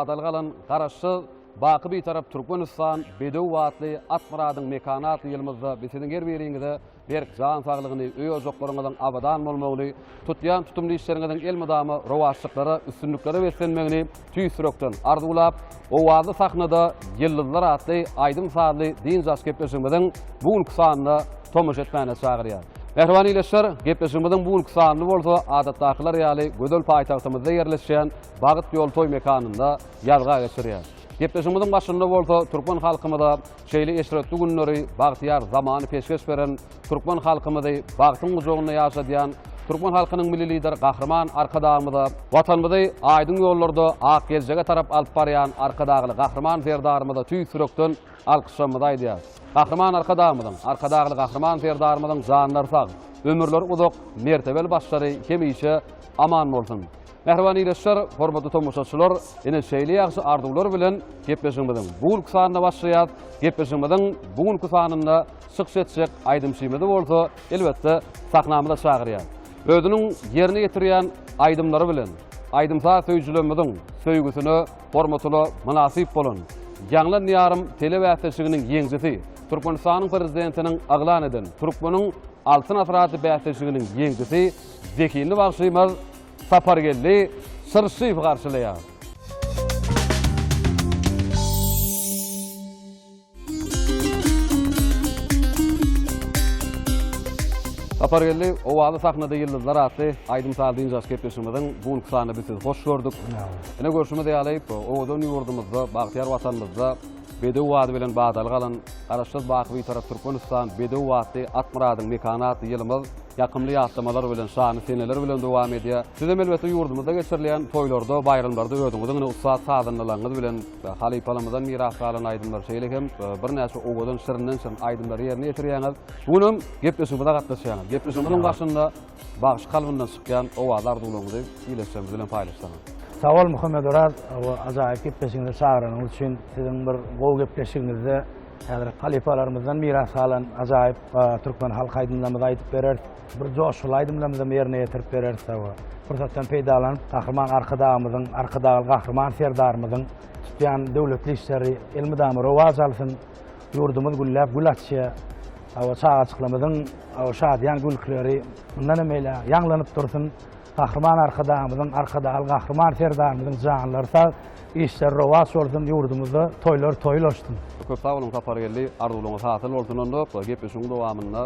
Badalga alan Garaşsyz, baky Bitarap Türkmenistan bedew atly at myradyň mekany atly ýylymyzda biz siziň her biriňize berk jan saglygyny, öý-ojaklaryňyzyň abadan bolmagyny, tutýan tutumly işleriňiziň elmydama rowaçlyklara, üstünliklere beslenmegini tüýs ýürekden arzuwlap, Owazly sahnada ýyldyzlar atly aýdym-sazly dynç alyş gepleşigimiziň bu günki sanyna tomaşa etmäne çagyrýar. Mähriban ildeşler, gepleşigimiziň bu günki sanyny bolsa adatdakylar ýaly gözel paýtagtymyzda ýerleşýän Bagt ýol toý mekanynda ýazga geçirýär. Gepleşigimiziň başynda bolsa türkmen halkymyza şeýle eşretli günleri, bagtyýar zamany peşgeş beren, türkmen halkymyzy bagtyň gujagynda ýaşadýan türkmen halkynyň Milli Lideri Gahryman Arkadagymyza, Watanymyzy aýdyň ýollarda ak geljege tarap alyp barýan Arkadagly Gahryman Serdarymyza tüýs ýürekden alkyşlarymyzy aýdýarys. Gahryman Arkadagymyzyň, Arkadagly Gahryman Serdarymyzyň janlary sag, ömürleri uzak, mertebeli başlary hemişe aman bolsun! Mähriban ildeşler, hormatly tomaşaçylar, ine şeýle ýagşy arzuwlar bilen gepleşigimiziň bu günki sanyna başlaýarys. Gepleşigimiziň bu günki sanynda çykyş etjek aýdymçymyzy bolsa, elbetde, sahnamyza çagyrýarys. Özüniň ýerine ýetirýän aýdymlary bilen aýdym-saz söýüjilerimiziň söýgüsine, hormatyna mynasyp bolan Ýaňlan diýarym telebäsleşiginiň ýeňjisi, Türkmenistanyň Prezidentiniň yglan eden Türkmeniň Altyn asyry atly bäsleşiginiň ýeňjisi, zehinli bagşymyz Sapargeldi Çyrşyýewi garşylaýar. Sapargeldi, Owazly sahnada ýyldyzlar atly aýdym-saz dynç alyş gepleşigimiziň bu günki sanynda biz sizi hoş gördük. Ine görşümiz ýaly, owadan ýurdumyzda, bagtyýar Watanymyzda bedew ady bilen badalga alan Garaşsyz, baky Bitarap Türkmenistan bedew atly at myradyň mekany atly ýylymyz ýakymly ýatlamalar bilen, şanly seneler bilen dowam edýär. Siz hem elbetde ýurdumyzda geçirilýän toýlarda, baýramlarda özüňiziň ine ussat sazandalaryňyz bilen halypalarymyzdan miras galan aýdymlary, şeýle hem birnäçe owadan, şirinden-şirin aýdymlary ýerine ýetirýäňiz. Bu gün hem gepleşigimize gatnaşýaňyz. Gepleşigimiziň başynda bagşy kalbyndan çykýan owazly arzuwlaryňyzy ildeşlerimiz bilen paýlaşsaňyz. Sag bol Muhammedoraz, bu ajaýyp gepleşigiňize çagyranyňyz üçin. Siziň bir gowy gepleşigiňizde Häzir halypalarymyzdan miras galan ajaýyp türkmen halk aýdymlarymyzy aýdyp bereris. Bir joşguly aýdymlarymyzam ýerine ýetirip bereris hawa. Pursatdan peýdalanyp, Gahryman Arkadagymyzyň, Arkadagly Gahryman Serdarymyzyň tutýan döwletli işleri elmydama rowaç alsyn. Ýurdumyz gülläp gül açýar. Hawa, çagajyklarymyzyň şadyýan gülküleri mundan hem beýläk ýaňlanyp dursun. Gahryman Arkadagymyzyň, Arkadagly Gahryman Serdarymyzyň janlary sag, işleri rowaç bolsun, ýurdumyzda toýlar toý ulaşsyn. Köp sag boluň Sapargeldi, arzuwlaryňyz hasyl bolsun onda gepleşigiň dowamynda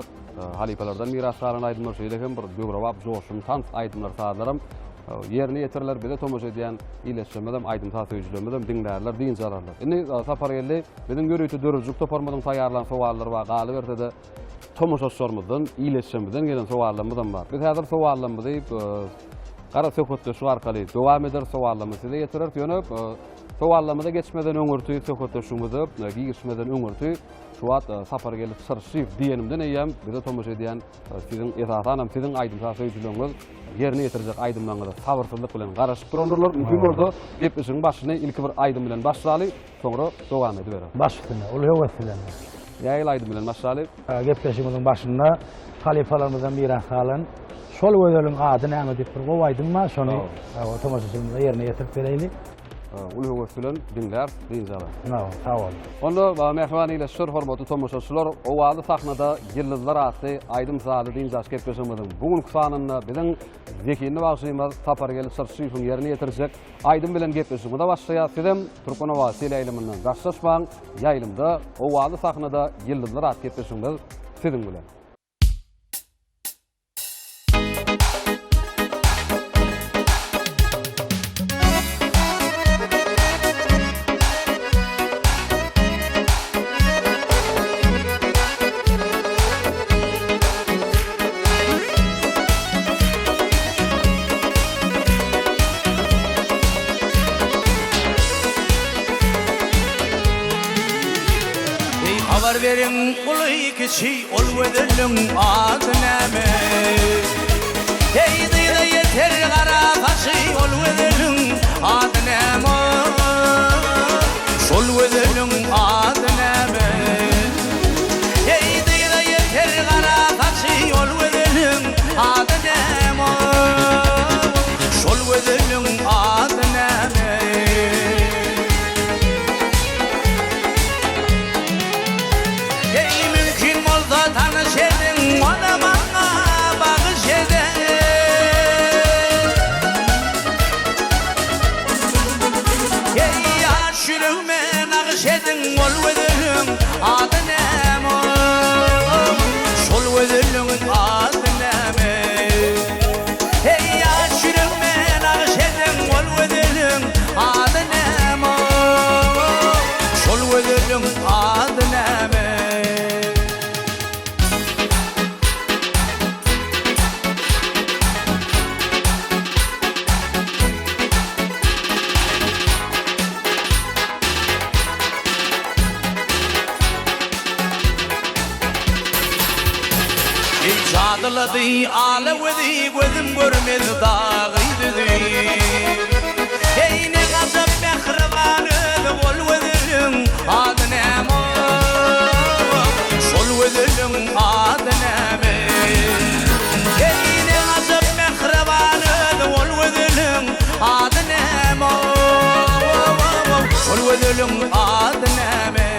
halypalardan miras galan aýdymlar şeýle hem bir döwrebap joşgunly tans aýdymlar sazlaram ýerine ýetiriler bize tomaşa edýän ildeşlerimizem aýdym-saz söýüjilerimizem diňlärler dynç alarlar. Indi Sapargeldi biziň ýörite döredijilik toparymyzyň taýýarlan sowallary bar galyberse-de Tomaşaçylarymyzdan, ildeşlerimizden gelen sowallarymyzam bar. Biz häzir sowallarymyzy gara söhbetdeşlik arkaly dowam ederis, sowallarymyzy size ýetireris. Ýöne sowallarymyza geçmeden öňürti, söhbetdeşligimize girişmeden öňürti şu wagt Sapargeldi Çyrşyýew diýenimden eýýäm bize tomaşa edýän siziň, esasanam siziň aýdym-saz söýüjileriňiz ýerine ýetirjek aýdymlaryňyza sabyrsyzlyk bilen garaşyp durandyrlar. Mümkin bolsa, gepleşigiň başyny ilki bir aýdym bilen başlaly. Soňra dowam ediberer. Baş üstüne, uly höwes bilen. Nähili aýdym bilen başlaly? Gepleşigimiziň başynda halypalarymyzdan miras galan Şol gözeliň ady näme diýip bir gowy aýdym bar, şony tomaşaçylarymyza ýerine ýetirip bereýli. Uly höwes bilen diňläris, dynç alarys. Sag bol. Onda mähriban ildeşler, hormatly tomaşaçylar, Owazly sahnada ýyldyzlar atly aýdym-sazly dynç alyş gepleşigimiziň bu günki sanynda biziň zehinli bagşymyz Sapargeldi Çyrşyýewiň ýerine ýetirjek Aýdym bilen gepleşigimize başlaýas. Sizem Türkmen owazy teleýaýlymyndan daşlaşmaň. Ýaýlymda, owazly sahnada Ýyldyzlar atly gepleşigimiz siziň bilen. Eý habar beriň uly kiçi ol gözeliň ady näme? Eý dyza ýeter gara saçy ol gözeliň ady näme? Şol gözeliň ady näme? Eý dyza ýeter gara saçy ol gözeliň ady näme? Şol gözeliň ady näme? ýüregime nagyş ediň ol gözeliň ady näme Şol gözeliň ady näme Eý ýaş ýüregime nagyş ediň ol gözeliň ady näme Şol gözeliň ady näme. Eý jadylady ala gözi gözüm görmez dagy düzi Eý ne gajap mähriban özi ol gözeliň ady näme Şol gözeliň ady näme Eý ne gajap mähriban özi ol gözeliň ady näme Şol gözeliň ady näme.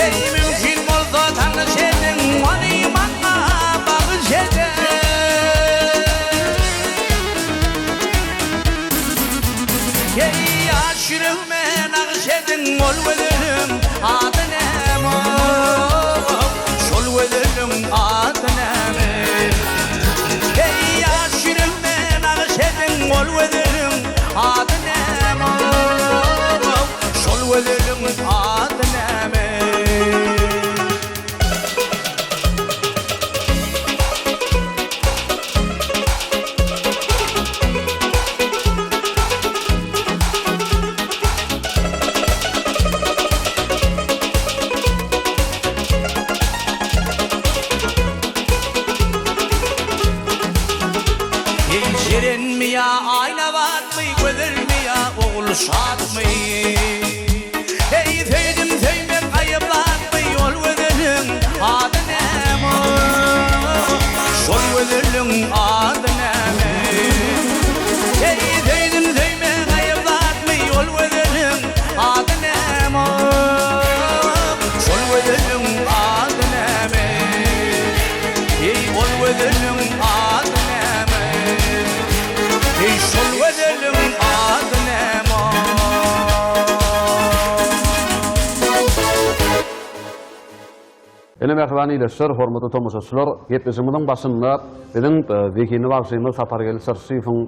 Eý mümkin bolsa tanyş ediň ony maňa bagyş eden. Eý ýaş ýüregime nagyş ediň ol gözeliň ady näme Şol gözeliň ady näme. Eý ýaş ýüregime nagyş ediň ol gözeliň ady näme Şol gözeliň ady näme. Eý Jerenmi ýa Aýnabatmy, Gözelmi ýa Ogulşatmy? Eý söýdüm söýmek aýyp zatmy, Ol gözeliň ady näme? Şol gözeliň ady näme? Eý söýdüm söýmek aýyp zatmy, Ol gözeliň ady näme? Şol gözeliň ady näme? Eý, ol gözeliň ady näme? Eý, şol gözeliň ady näme? Ine mähriban ildeşler, hormatly tomaşaçylar, gepleşigimiziň başynda biziň zehinli bagşymyz Sapargeldi Çyrşyýewiň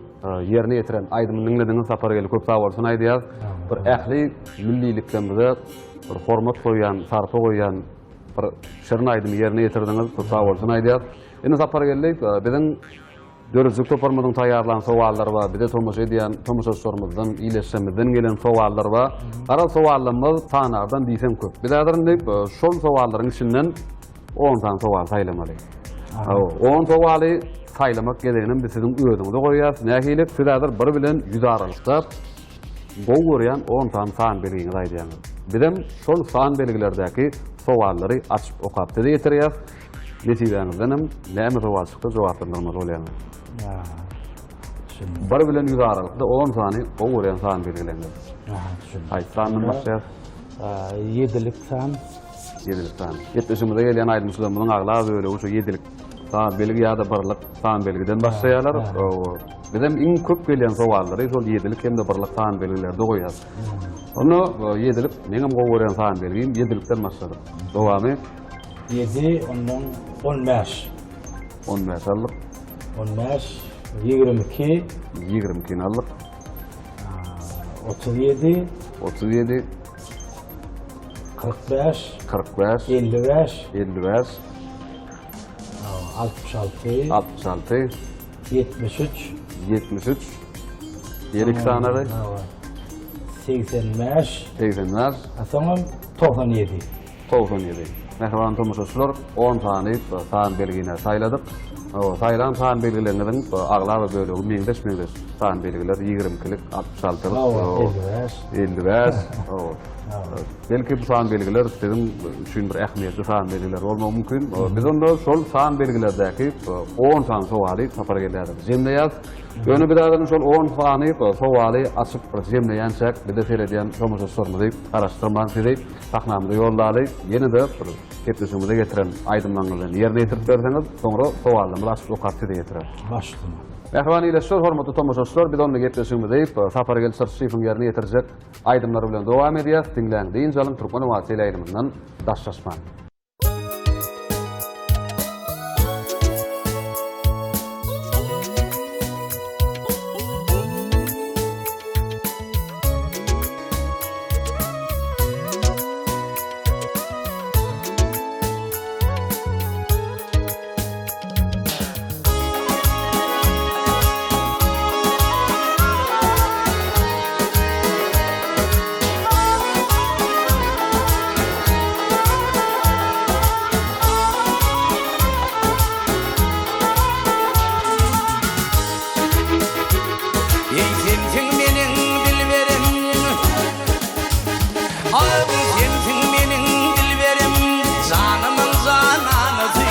ýerine ýetiren aýdymyny diňlediňiz. Sapargeldi köp sag bolsun aýdýas. Bir ähli milliliklerimize bir hormat goýýan, sarpa goýýan bir şirin aýdymy ýerine ýetirdiňiz. Köp sag bolsun aýdýas. Indi Sapargeldi biziň döredijilik toparymyzyň taýýarlan sowallary bar, bize tomaşa edýän tomaşaçylarymyzdan, ildeşlerimizden gelen sowallar bar. Garaz sowallarymyz sanardan diýseň köp. Biz häzir indi şol sowallaryň içinden 10 sany sowal saýlamaly. 10 sowaly saýlamak gezeginem biz siziň özüňize goýýas. Nähili? Siz häzir bir bilen 100 aralykda Gowy görýän on sany san belgiňizi aýdýaňyz. Bizem şol san belgilerdäki sowallary açyp okap size ýetirýäs. Nesibäňizdenem näme sowal çyksa jogaplandyrmaly bolýaňyz. Bir bilen ýüz aralykda on sany gowy görýän san belgileriňiz. Haýsy sandan başlaýas? Ýedilik san. Ýedilik san. Gepleşigimize gelýän aýdymçylarymyzyň aglaba bölegi şu ýedilik san belgi ýa-da birlik san belgiden başlaýarlar. Bizem iň köp gelýän sowallary şol ýedilik hem-de birlik san belgilerde goýýarys. Onda ýedilik meňem gowy görýän san belgim, ýedilikden başladyk. Dowamy? Ýedi, ondan 15. 15 aldyk. 15, 22. 22-ni aldyk. 37. 37. 45. 45. 55. 55. 66. 66. 73. 73. Ýene iki sanaly. 85. 85. Soňam 97. 97. Mähriban tomaşaçylar, 10 sany san belgini saýladyk. Saýlan san belgileriňiziň aglaba bölegi meňzeş-meňzeş san belgiler, 22-lik, 66-lyk, 55. 55. Belki bu san belgiler siziň üçin bir ähmiýetli san belgiler bolmagy mümkin. Biz onda şol san belgilerdäki 10 sany sowaly Sapargeldi häzir jemleýäris. Ýöne biz häzir şol on sany sowaly açyp bir jemleýänçäk bize seredýän tomaşaçylarymyzy garaşdyrman sizi sahnamyza ýollaly. Ýene-de bir gepleşigimize getiren aýdymlaryňyzy ýerine ýetirip berseňiz, soňra sowallarymyzy açyp okap size ýetireris. Baş üstüne. Mähriban ildeşler, hormatly tomaşaçylar, biz onda gepleşigimizi Sapargeldi Çyrçyýewiň ýerine ýetirjek aýdymlary bilen dowam edýäris. Diňläň, dynç alyň, Türkmen owazy teleýaýlymyndan daşlaşmaň. Eý sensiň meniň dilberim Aý sensiň meniň dilberim Janymyň jananysy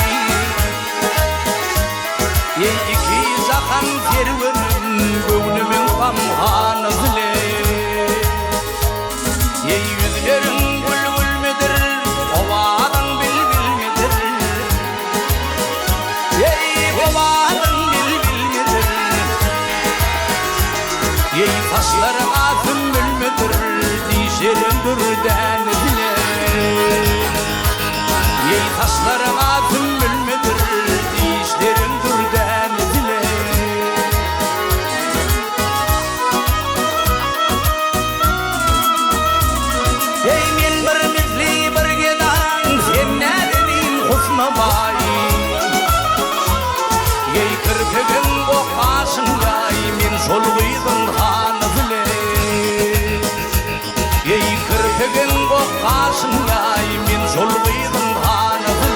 Eý iki jahan serwerim Göwnümiň gamhanysy Eý ýüzleriň gül-gülmidir Owazyň bilbilmidir Eý owazyň bilbilmidir Eý saçlaryň a sümbülmidir Dişleriň dürdänesine Eý saçlaryň a sümbülmidir Dişleriň dürdänesine Eý men bir misli bir gedaň Sen näzenin husna baý Eý kirpigiň ok gaşyň ýaý Men şol gyzyň hanysy Eý kirpigiň ok gaşyň ýaý Men şol gyzyň hanysy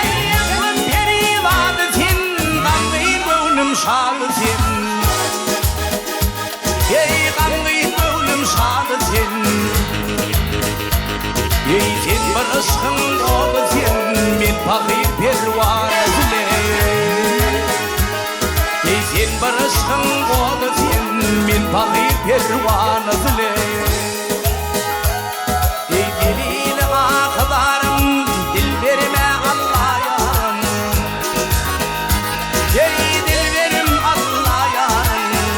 Eý aklym perizady sen, Gamgyn göwnüm şady sen. Eý gamgyn göwnüm şady sen. Eý sen bir yşkyň ody sen, Men pahyr perwana Eý sen bir yşkyň ody sen, Men pahyr perwana Eý delili ahy-zarym, Dilberime Alla ýarym. Eý dilberim Alla ýarym.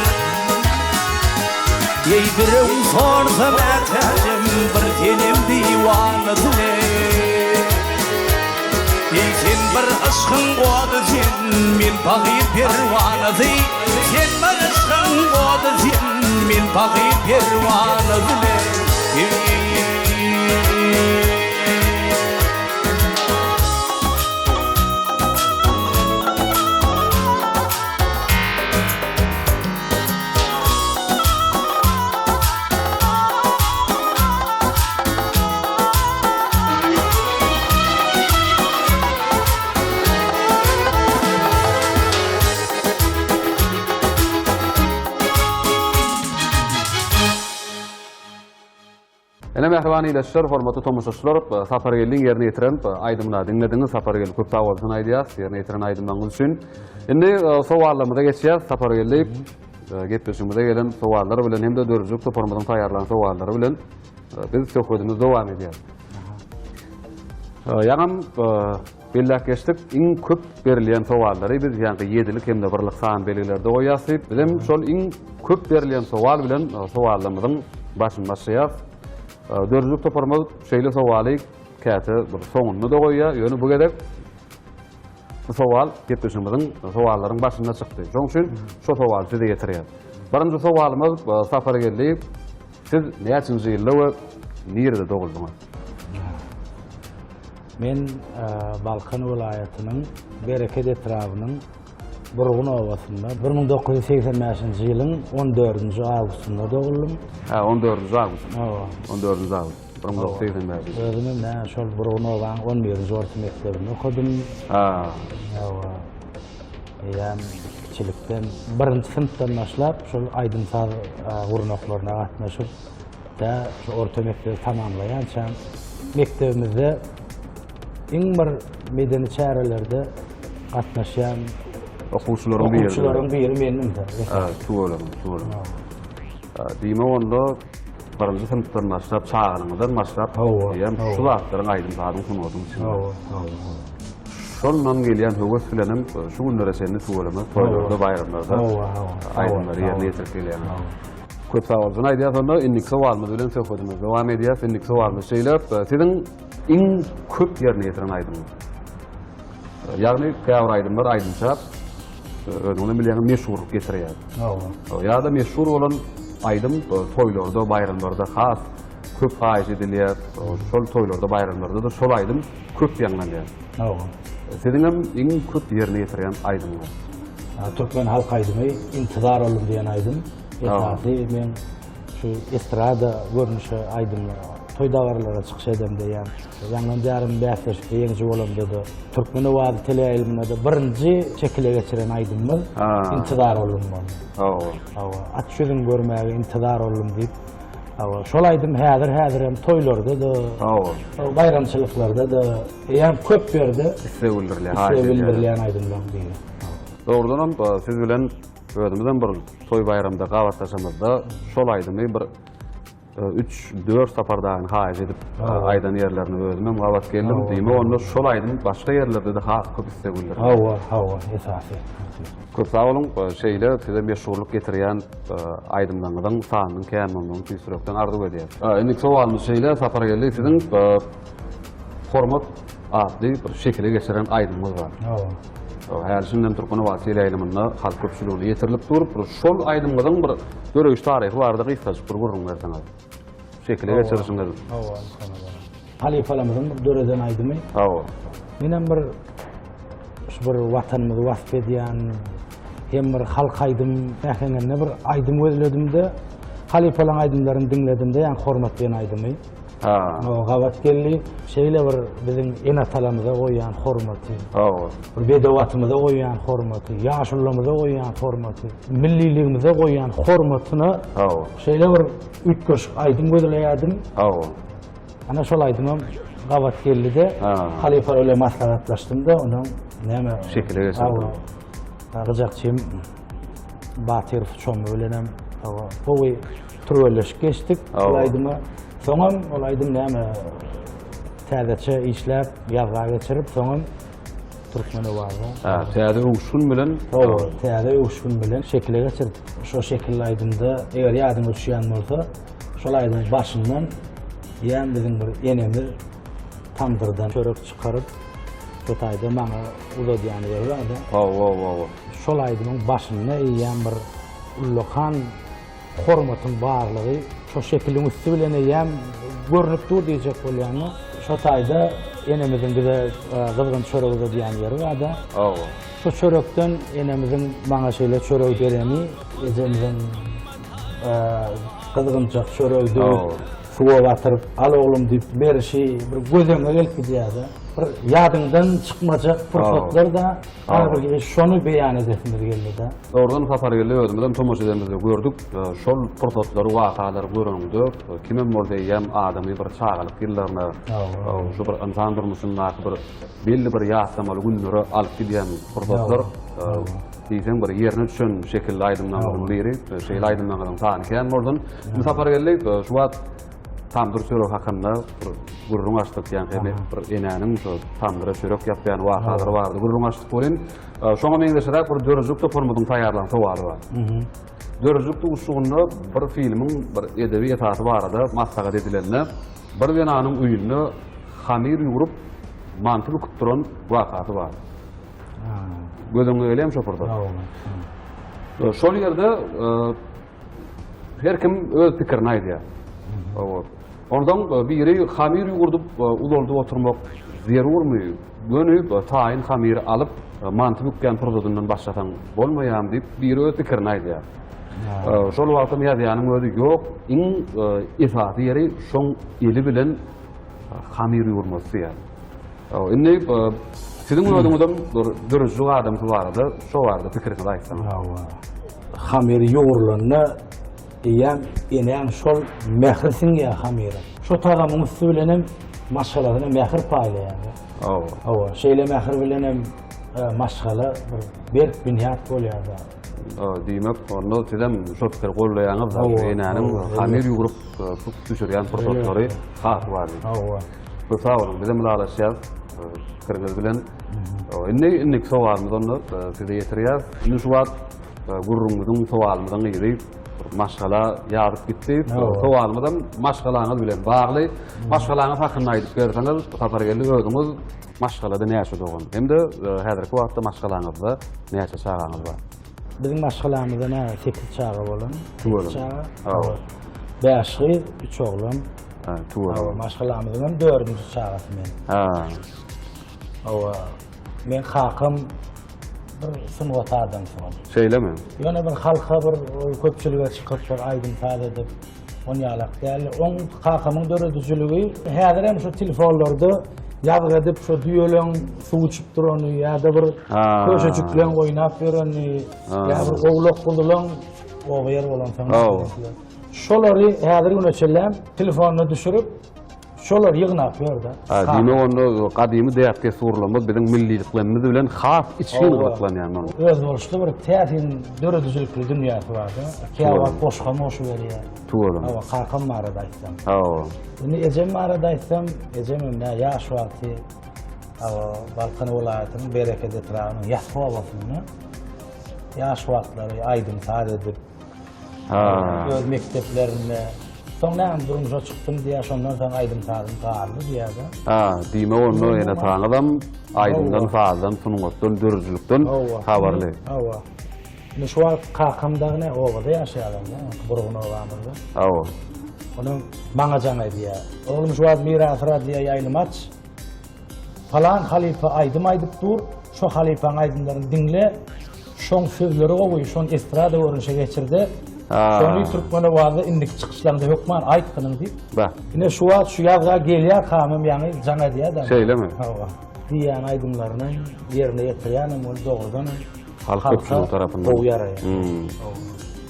Eý birew sorsa mätäjim, Bir senem diwana Eý sen bir yşkyň ody sen, Men pahyr perwanasy. Sen bir yşkyň ody sen, Men pahyr perwanasy. Ene mähriban ildeşler, hormatly tomaşaçylar, Sapargeldiň ýerine ýetiren aýdymyny diňlediňiz. Sapargeldi köp sag bolsun aýdýas, ýerine ýetiren aýdymlaryňyz üçin. Indi sowallarymyza geçýäs. Sapargeldi gepleşigimize gelen sowallar bilen hem-de döredijilik toparymyzyň taýýarlan sowallary bilen biz söhbedimizi dowam edýäris. Ýaňam belläp geçdik, iň köp berilýän sowallary biz ýaňky ýedilik hem-de birlik san belgilerde goýýas diýip, biz hem şol iň köp berilýän sowal bilen sowallarymyzyň başyny başlaýarys. Döredijilik toparymyz şeýle sowaly käte bir soňunda-da goýýar, ýöne bu gezek Bu sowal gepleşigimiziň sowallaryň başynda çykdy. Şonuň üçin şu sowaly size ýetirýän. Birinji sowalymyz Sapargeldi, siz näçinji ýylda we nirede doguldyňyz? Men Balkan welaýatynyň Bereket etrabynyň Burgun obasynda 1985-nji ýylyň 14-nji awgustynda doguldym. Hä, 14-nji awgust. Hawa. 14-nji awgust. 1985. Özüm hem şol Burgun obanyň 11-nji orta mekdebinde okadym. Ha. Hawa. Eýýäm kiçilikden, birinji synpdan başlap şol aýdym-saz gurnaklaryna gatnaşyp, tä şu orta mekdebi tamamlaýançam mekdebimizde iň bir medeni çärelerde gatnaşýan okuwçylaryň biri. Okuwçylaryň biri mendim. Tüweleme, tüweleme. Diýmek onda birinji synpdan başlap, çagalygyňyzdan başlap, eýýäm şu zatlaryň aýdym-sazyň sungatyň içinde. Hawa, hawa, hawa. Şondan gelýän höwes bilenem şu günlere çenli tüweleme toýlarda, baýramlarda aýdymlary ýerine ýetirip gelýäňiz. Köp sag bolsun aýdýas onda indiki sowalymyz bilen söhbedimizi dowam edýäs. Indiki sowalymyz şeýle, siziň iň köp ýerine ýetiren aýdymyňyz? Ýagny käbir aýdymlar aýdymça özüňiz bilýäňiz meşhurlyk getirýär. Hawa. Ýa-da meşhur bolan aýdym toýlarda, baýramlarda has köp haýyş edilýär. Şol toýlarda, baýramlarda-da şol aýdym köp ýaňlanýar. Hawa. Siziň hem iň köp ýerine ýetirýän aýdymyňyz? Türkmen halk aýdymy Intizar oldum diýen aýdym. Esasy men şu estrada görnüşi aýdymlar, toý dabaralara çykyş edemde ýa Ýaňlan diýarym bäsleşikde ýeňiji bolamda-da, Türkmen owazy teleýaýlymynda-da birinji şekile geçiren aýdymymyz Intizar oldum boldy. Hawa. Hawa, aç ýüzüň görmäge intizar oldum diýip. Hawa, şol aýdym häzir-häzirem toýlarda-da, Hawa. baýramçylyklarda-da, eýýäm köp ýerde isleg bildirilýän, isleg bildirilýän aýdymlaryň biri. Dogrudanam, siz bilen özümizem bir toý-baýramda gabatlaşamyzda şol aýdymy bir Üç, dört sapar dagyny haýyş edip aýdan ýerlerine özümem gabat geldim. Diýmek, onda şol aýdym başga ýerlerde-de has köp isleg bildirýär. Hawa, hawa, esasy. Köp sag boluň. Şeýle size meşhurlyk getirýän aýdymlaryňyzyň sanynyň kän bolmagyny tüýs ýürekden arzuw edýäris. Indiki sowalymyz şeýle, Sapargeldi, siziň Hormat atly bir şekile geçiren aýdymyňyz bar. Hawa. Häli-şindem Türkmen owazy teleýaýlymynda halk köpçüligine ýetirilip dur. Bir şol aýdymyňyzyň bir döreýiş taryhy barada gysgajyk bir gürrüň berseňiz. Şekile geçirişiňiz. Hawa, halypalarymyzyň bir döreden aýdymy. Hawa. Menem bir şu bir watanymyzy wasp edýän hem bir halk aýdym äheňinde bir aýdym gözledim-de, halypalaryň aýdymlaryny diňledim-de, ýagny Hormat diýen aýdymy. Ha. Gabat geldi. Şeýle bir biziň ene-atalarymyza goýýan hormaty. Hawa. Bir bedew atymyza goýýan hormaty, ýaşulularymyza goýýan hormaty, milliligimize goýýan hormatyna Hawa. şeýle bir üýtgeşik aýdym gözleýärdim. Hawa. Ana şol aýdymam gabat geldi-de, halypalar bilen maslahatlaşdym-da, onuň näme şekile geçirdim. Hawa. Gyjakçym Batyrow Çommy bilenem hawa, gowy türgenleşik geçdik ol aýdyma. Soňam ol aýdym näme täzeçe işläp, ýazga geçirip, soňam Türkmen owazy. Ha, täze öwüşgin bilen. Hawa, täze öwüşgin bilen şekile geçirip, şo şekilli aýdymda eger ýadyňa düşýän bolsa, şol aýdymyň başyndan diýen biziň bir enemiz tamdyrdan çörek çykaryp, şo taýda maňa uzadýan ýeri bardy. Hawa, hawa. Şol aýdymyň başynda eýýäm bir ullakan hormatyň barlygy şo şekiliň üsti bilen eýýäm görnüp dur diýjek bolýan-da. Şo taýda enemiziň bize gyzgyn çörek uzadýan ýeri bar-da. Hawa. Şo çörekden enemiziň maňa şeýle çörek bereni, ejemiziň gyzgynjak çöregi döwüp, suwa batyryp, al oglum diýip berişi bir göz öňüňe gelip gidýär-de. Bir ýadyňdan çykmajak pursatlar-da. Barybir şony beýan edesimiz geldi-de. Dogrudan Sapargeldi özümizem tomaşa edenimizde gördük. Şol pursatlary, wakalary göreňde kimem bolsa eýýäm adamy bir çagalyk ýyllaryna, şu bir ynsan durmuşyndaky bir belli bir ýatlamaly günlere alyp gidýän pursatlar. Diýseň bir ýerine düşen şekilli aýdymlaryňyzyň biri. Şeýle aýdymlaryňyzyň sany kän bolsun. Indi Sapargeldi şu wagt Tamdyr çörek hakynda bir gürrüň açdyk, ýaňky hem bir enäniň şo tamdyra çörek ýapýan wakalary barada gürrüň açdyk welin, şoňa meňzeşräk bir döredijilik toparymyzyň taýýarlan sowaly bar. Döredijilik duşuşygynda bir filmiň bir edebi esasy barada maslahat edilende, bir zenanyň öýünde hamyr ýugrup, manty büküp duran wakasy bar. Göz öňüňe gelýärmi şo pursat? Şol ýerde Her kim öz pikirini aýdýar. Hawa. Onsoň e, biri hamyr ýugurdyp e, uzaldyp oturmak zerurmy? Göni e, taýyn hamyry alyp, manty bükýän pursadyndan başlasaň bolmaýarmy diýip, biri öz pikirini aýdýar. Şol wagtam ýazýanyň özi ýok, iň esasy ýeri şoň eli bilen hamyr ýugurmasy diýýär. Indi. Siziň özüňizem bir döredijilik adamsy barada şo barada pikiriňizi aýtsaňyz. Hawa. Hamyr ýugrulanda eýýäm enäň şol mähri siňýär hamyra. Şo tagamyň üsti bilenem maşgalasyna mähir paýlaýar. Hawa. Hawa, şeýle mähir bilenem maşgala bir berk binýat bolýar-da. Diýmek, onda sizem şo pikiri goldaýaňyz-da, şu enäniň hamyr ýugrup, düşürýän pursatlary has wajyp. Hawa. Köp sag boluň, bizem ylalaşýas pikiriňiz bilen. Indi indiki sowalymyzy onda size ýetirýäs. Indi şu wagt gürrüňimiziň, sowalymyzyň yzy maşgala ýazyp gitdi. Sowalymyzam maşgalaňyz bilen bagly. Maşgalaňyz hakynda aýdyp berseňiz, Sapargeldi özüňiz maşgalada näçe dogan hem-de häzirki wagtda maşgalaňyzda näçe çagaňyz bar? Biziň maşgalamyzda näme sekiz çaga bolan. Tüweleme. Çaga. Hawa. Bäş gyz, üç oglan. Ha, tüweleme. Hawa, maşgalamyzyň hem dördünji çagasy men. Ha. Hawa. Men kakam bir sungat adamsy ol. Şeýlemi? Ýöne bir halka bir köpçülige çykyp bir aýdym saz edip on ýalak däl. Oň kakamyň döredijiligi häzir hem şu telefonlarda ýazgy edip şu düýeleň suw içip durany ýa-da bir köşejikleň oýnap ýöreni ýa bir owlak guzulaň oba ýer bolansoň. Şolary häzir güne çenlem telefonuna düşürip Şolar ýygnap ýör-de. Ha, diýmek onda gadymy däp-dessurlarymyz biziň milliliklerimiz bilen has içgin gyzyklanýan ol. Özboluşly bir täsin döredijilikli dünýäsi bar-da. Käwagt goşgam goşuberýär. Tüweleme. Hawa, kakam barada aýtsam. Hawa. Indi ejem barada aýtsam, ejemem nä ýaş wagty hawa, Balkan welaýatynyň Bereket etrabynyň Ýasga obasynda ýaş wagtlary aýdym-saz edip, Ha. Öz mekdeplerinde. Soň näme durmuşa çykdym diýýär, şondan soň aýdym-sazym galdy diýýär-de. Ha, diýmek onda ene-ataňyzam aýdymdan, sazdan, sungatdan, döredijilikden habarly. Hawa. Indi şu wagt kakam dagy ne obada ýaşaýarlar-da, Burgun obamyzda. Hawa. Onuň maňa jaň edýär. Oglum şu wagt Miras radio ýaýlym aç. Palan halypa aýdym aýdyp dur, şo halypaň aýdymlaryny diňle, şoň sözleri gowy, şony estrada görnüşe geçirde, şony türkmen owazda indiki çykyşlaryňda hökman aýtgynyň diýip. Bah. Ine şu wagt şu ýazga gelýär kamym ýaňy jaň edýär-de. Şeýlemi? Hawa. Diýýän aýdymlaryny ýerine ýetirýänem ol dogrudan hem Halk köpçüligi tarapyndan. Gowy ýaraýar.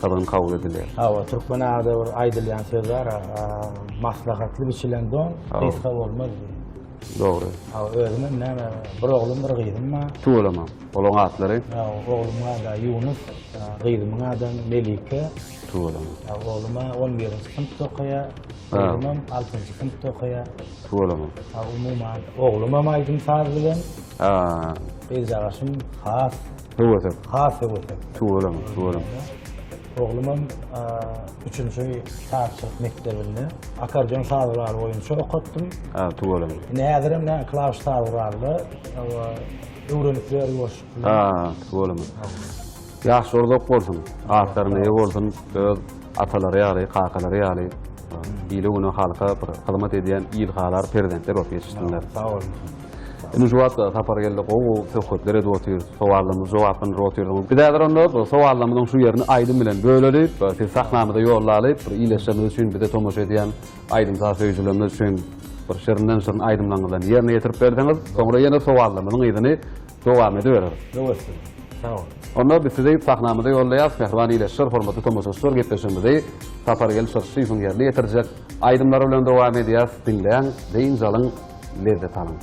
Gyzgyn kabul edilýär. Hawa, türkmen agada bir aýdylýan söz bar, maslahatly biçilen don gysga bolmaz diýip. Dogry. Hawa, özüm hem näme, bir oglum, bir gyzym bar. Tüweleme. Olaryň atlary? Hawa, oglumyň ady Ýunus, gyzymyň adam Melike. Tüweleme. Hawa, oglum-a on birinji synpda okaýar, gyzymam altynjy synpda okaýar. Tüweleme. Hawa, umuman, oglumam aýdym-saz bilen. Ha. Gyzjagaşym has Höwesek. Has höwesek. Tüweleme, tüweleme. Oglumam üçünji sazçylyk mekdebinde akkordeon saz guraly boýunça okatdym. Ha, tüweleme. Indi häzirem näme klawiş saz guralda öwrenip ýör ýuwaşlyk bilen. Ha, tüweleme. Ýaşlar uzak bolsun, atlaryna eýe bolsun, öz atalary ýaly, kakalary ýaly ile-güne halka bir hyzmat edýän ilhalar perzentler bolup ýetişsinler. Sag boluň. Indi şu wagt Sapargeldi gowy-gowy söhbetler edip otyrys, sowallarymyzy jogaplandyryp otyrsyňyz. Biz häzir onda bu sowallarymyzyň şu ýerini aýdym bilen böleli, sizi sahnamyza ýollaly, bir ildeşlerimiz üçin, bize tomaşa edýän aýdym-saz söýüjilerimiz üçin bir şirinden-şirin aýdymlaryňyzdan ýerine ýetirip berseňiz, soňra ýene sowallarymyzyň yzyny dowam edibereris. Höwesli. Sag boluň. Onda biz sizi sahnamyza ýollaýarys. Mähriban ildeşler, hormatly tomaşaçylar, gepleşigimizi Sapargeldi Çyrşyýewiň ýerine ýetirjek aýdymlary bilen dowam edýäris. Diňläň, dynç alyň! Lezzet alyň!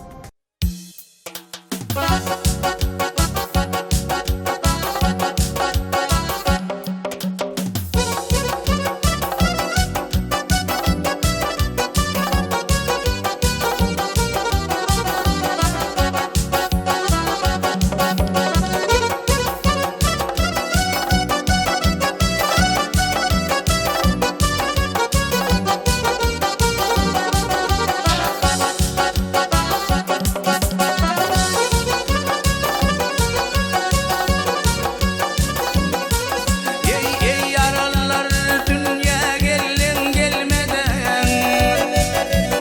Eý, eý, ýaranlar, dünýä geldiň gelmeden,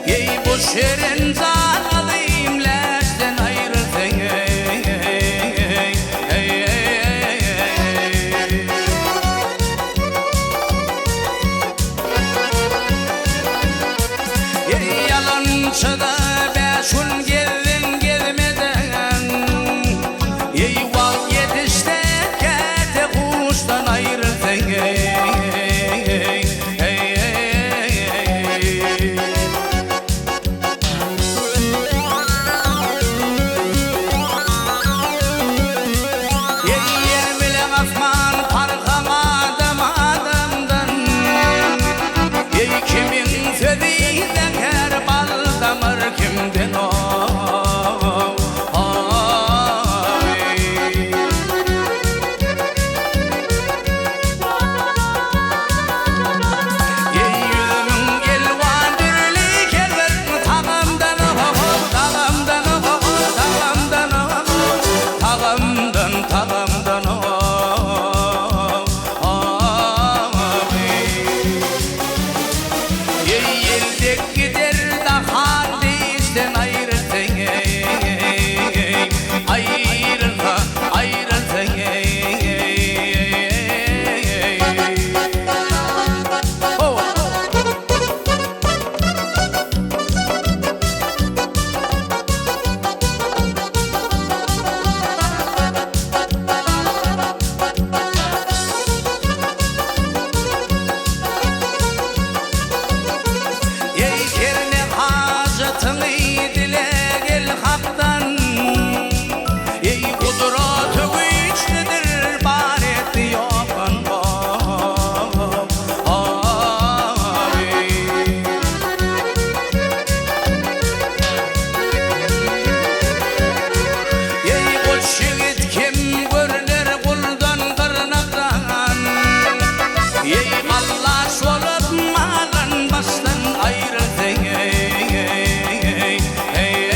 Eý, bu şirin jan azym läşden aýrylsaň, eý, eý, eý, eý. Eý, ýalançyda bäş gün gezdiň gezmeden. ýetişse käte huşdan aýrylsaň eý eý eý. Eý ýer bilen asman parham adam adamdan Eý kimiň sözi zeher bal damar kimden Eý ýüzümiň elwan dürli kerwen tagamdan tagamdan tagamdan tagamdan tagamdan Eý ýel dek gider dahan dişden aýrylsaň eý aýrylsa aýrylsaň eý Ho! Eý herne hajatyňy dile gel Hakdan Eý gudraty güýçlüdir bar etdi ýokdan Eý goç ýigit kim görner guldan gyrnakdan Eý gallaç bolup malan başdan aýrylsaň eý eý eý.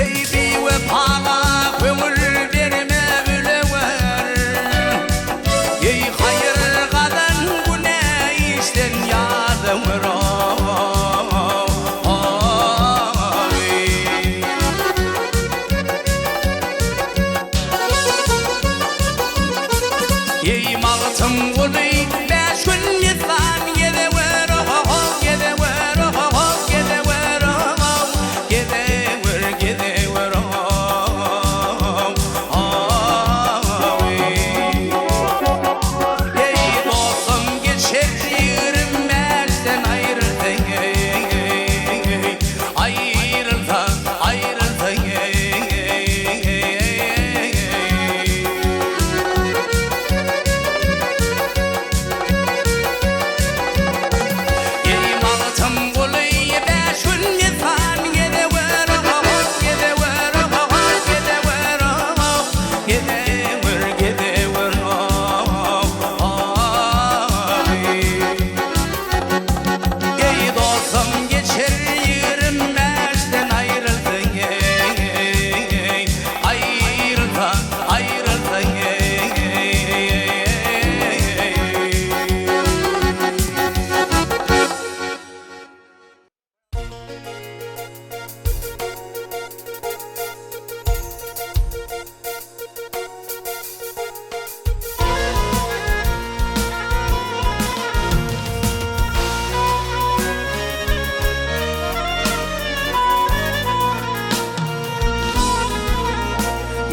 Eý biwepaga köňül berme ölewer Eý haýyr gazan günä işden ýazywer Eý Magtymguly bäş gün ýetman gezewer gezewer gezewer gezewer gezewer Eý dostum geçer 25-den aýrylsaň eý aýrylsa aýrylsaň eý. Eý Magtymguly bäş gün ýetman gezewer gezewer gezewer gezewer gezewer Eý dostum geçer 25-den aýrylsaň eý aýrylsa aýrylsaň eý.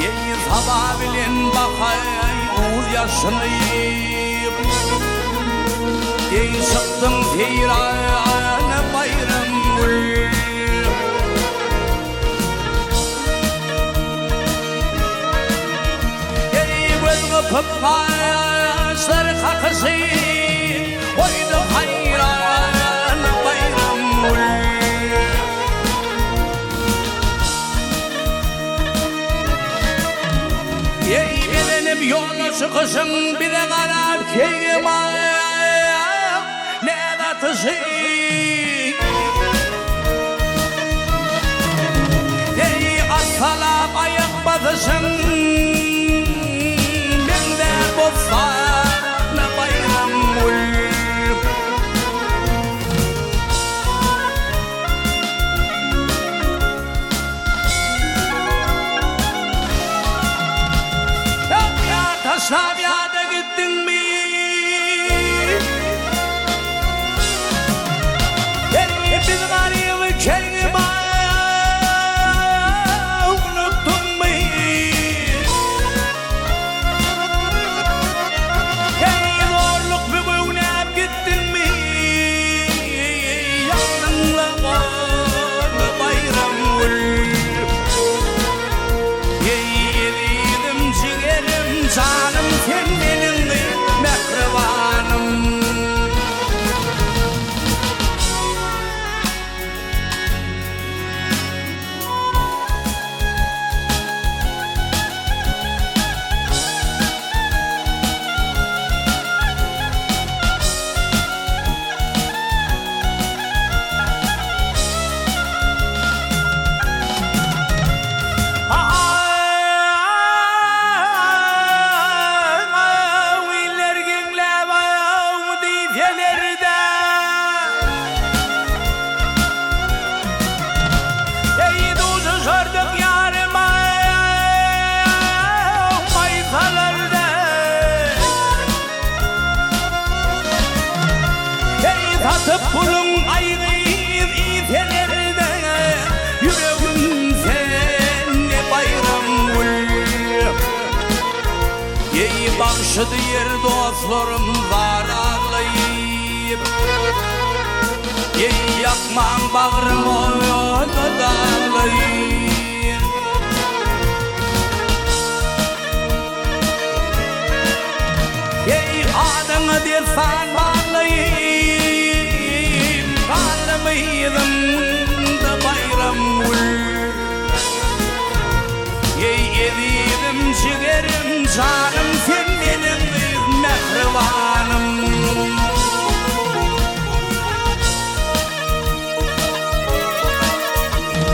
Eý saba bilen bakay uz ýaşyny Eý çykdyň seýrana baýram gül Eý göz gypyp gaşlar kakyşy Goýdy haýran baýram gül Eý bezenip ýola çykyşyň bize garap keýgim näz atyşy Eý assalap aýak basyşyň meňzär bossana baýram gül. Ýa taşlap ýa-da gitdiňmi? Eý biz. garyp kelgim unutdyňmy? Eý zorluk bigöwnäp gitdiňmi? Ýakdyňla ony Baýramgül. Eý ezizim jigerim janym sen meniň mähribanym. Iller geňläp diýseler-de. Eý, duşuşardyk ýaryma maýsalarda. Eý, satyp puluň aý gyz iýseler-de, Ýüregim sende Baýramgül. Eý, bagşy diýer dostlarym zar aglaýyp. Eý, ýakmaň bagrym oda daglaýyn. Eý, adyňa dessan baglaýyn, Galdym yzymda Baýramgül. Eý, ezizim, jigerim, janym, sen meniň gyz mähribanym.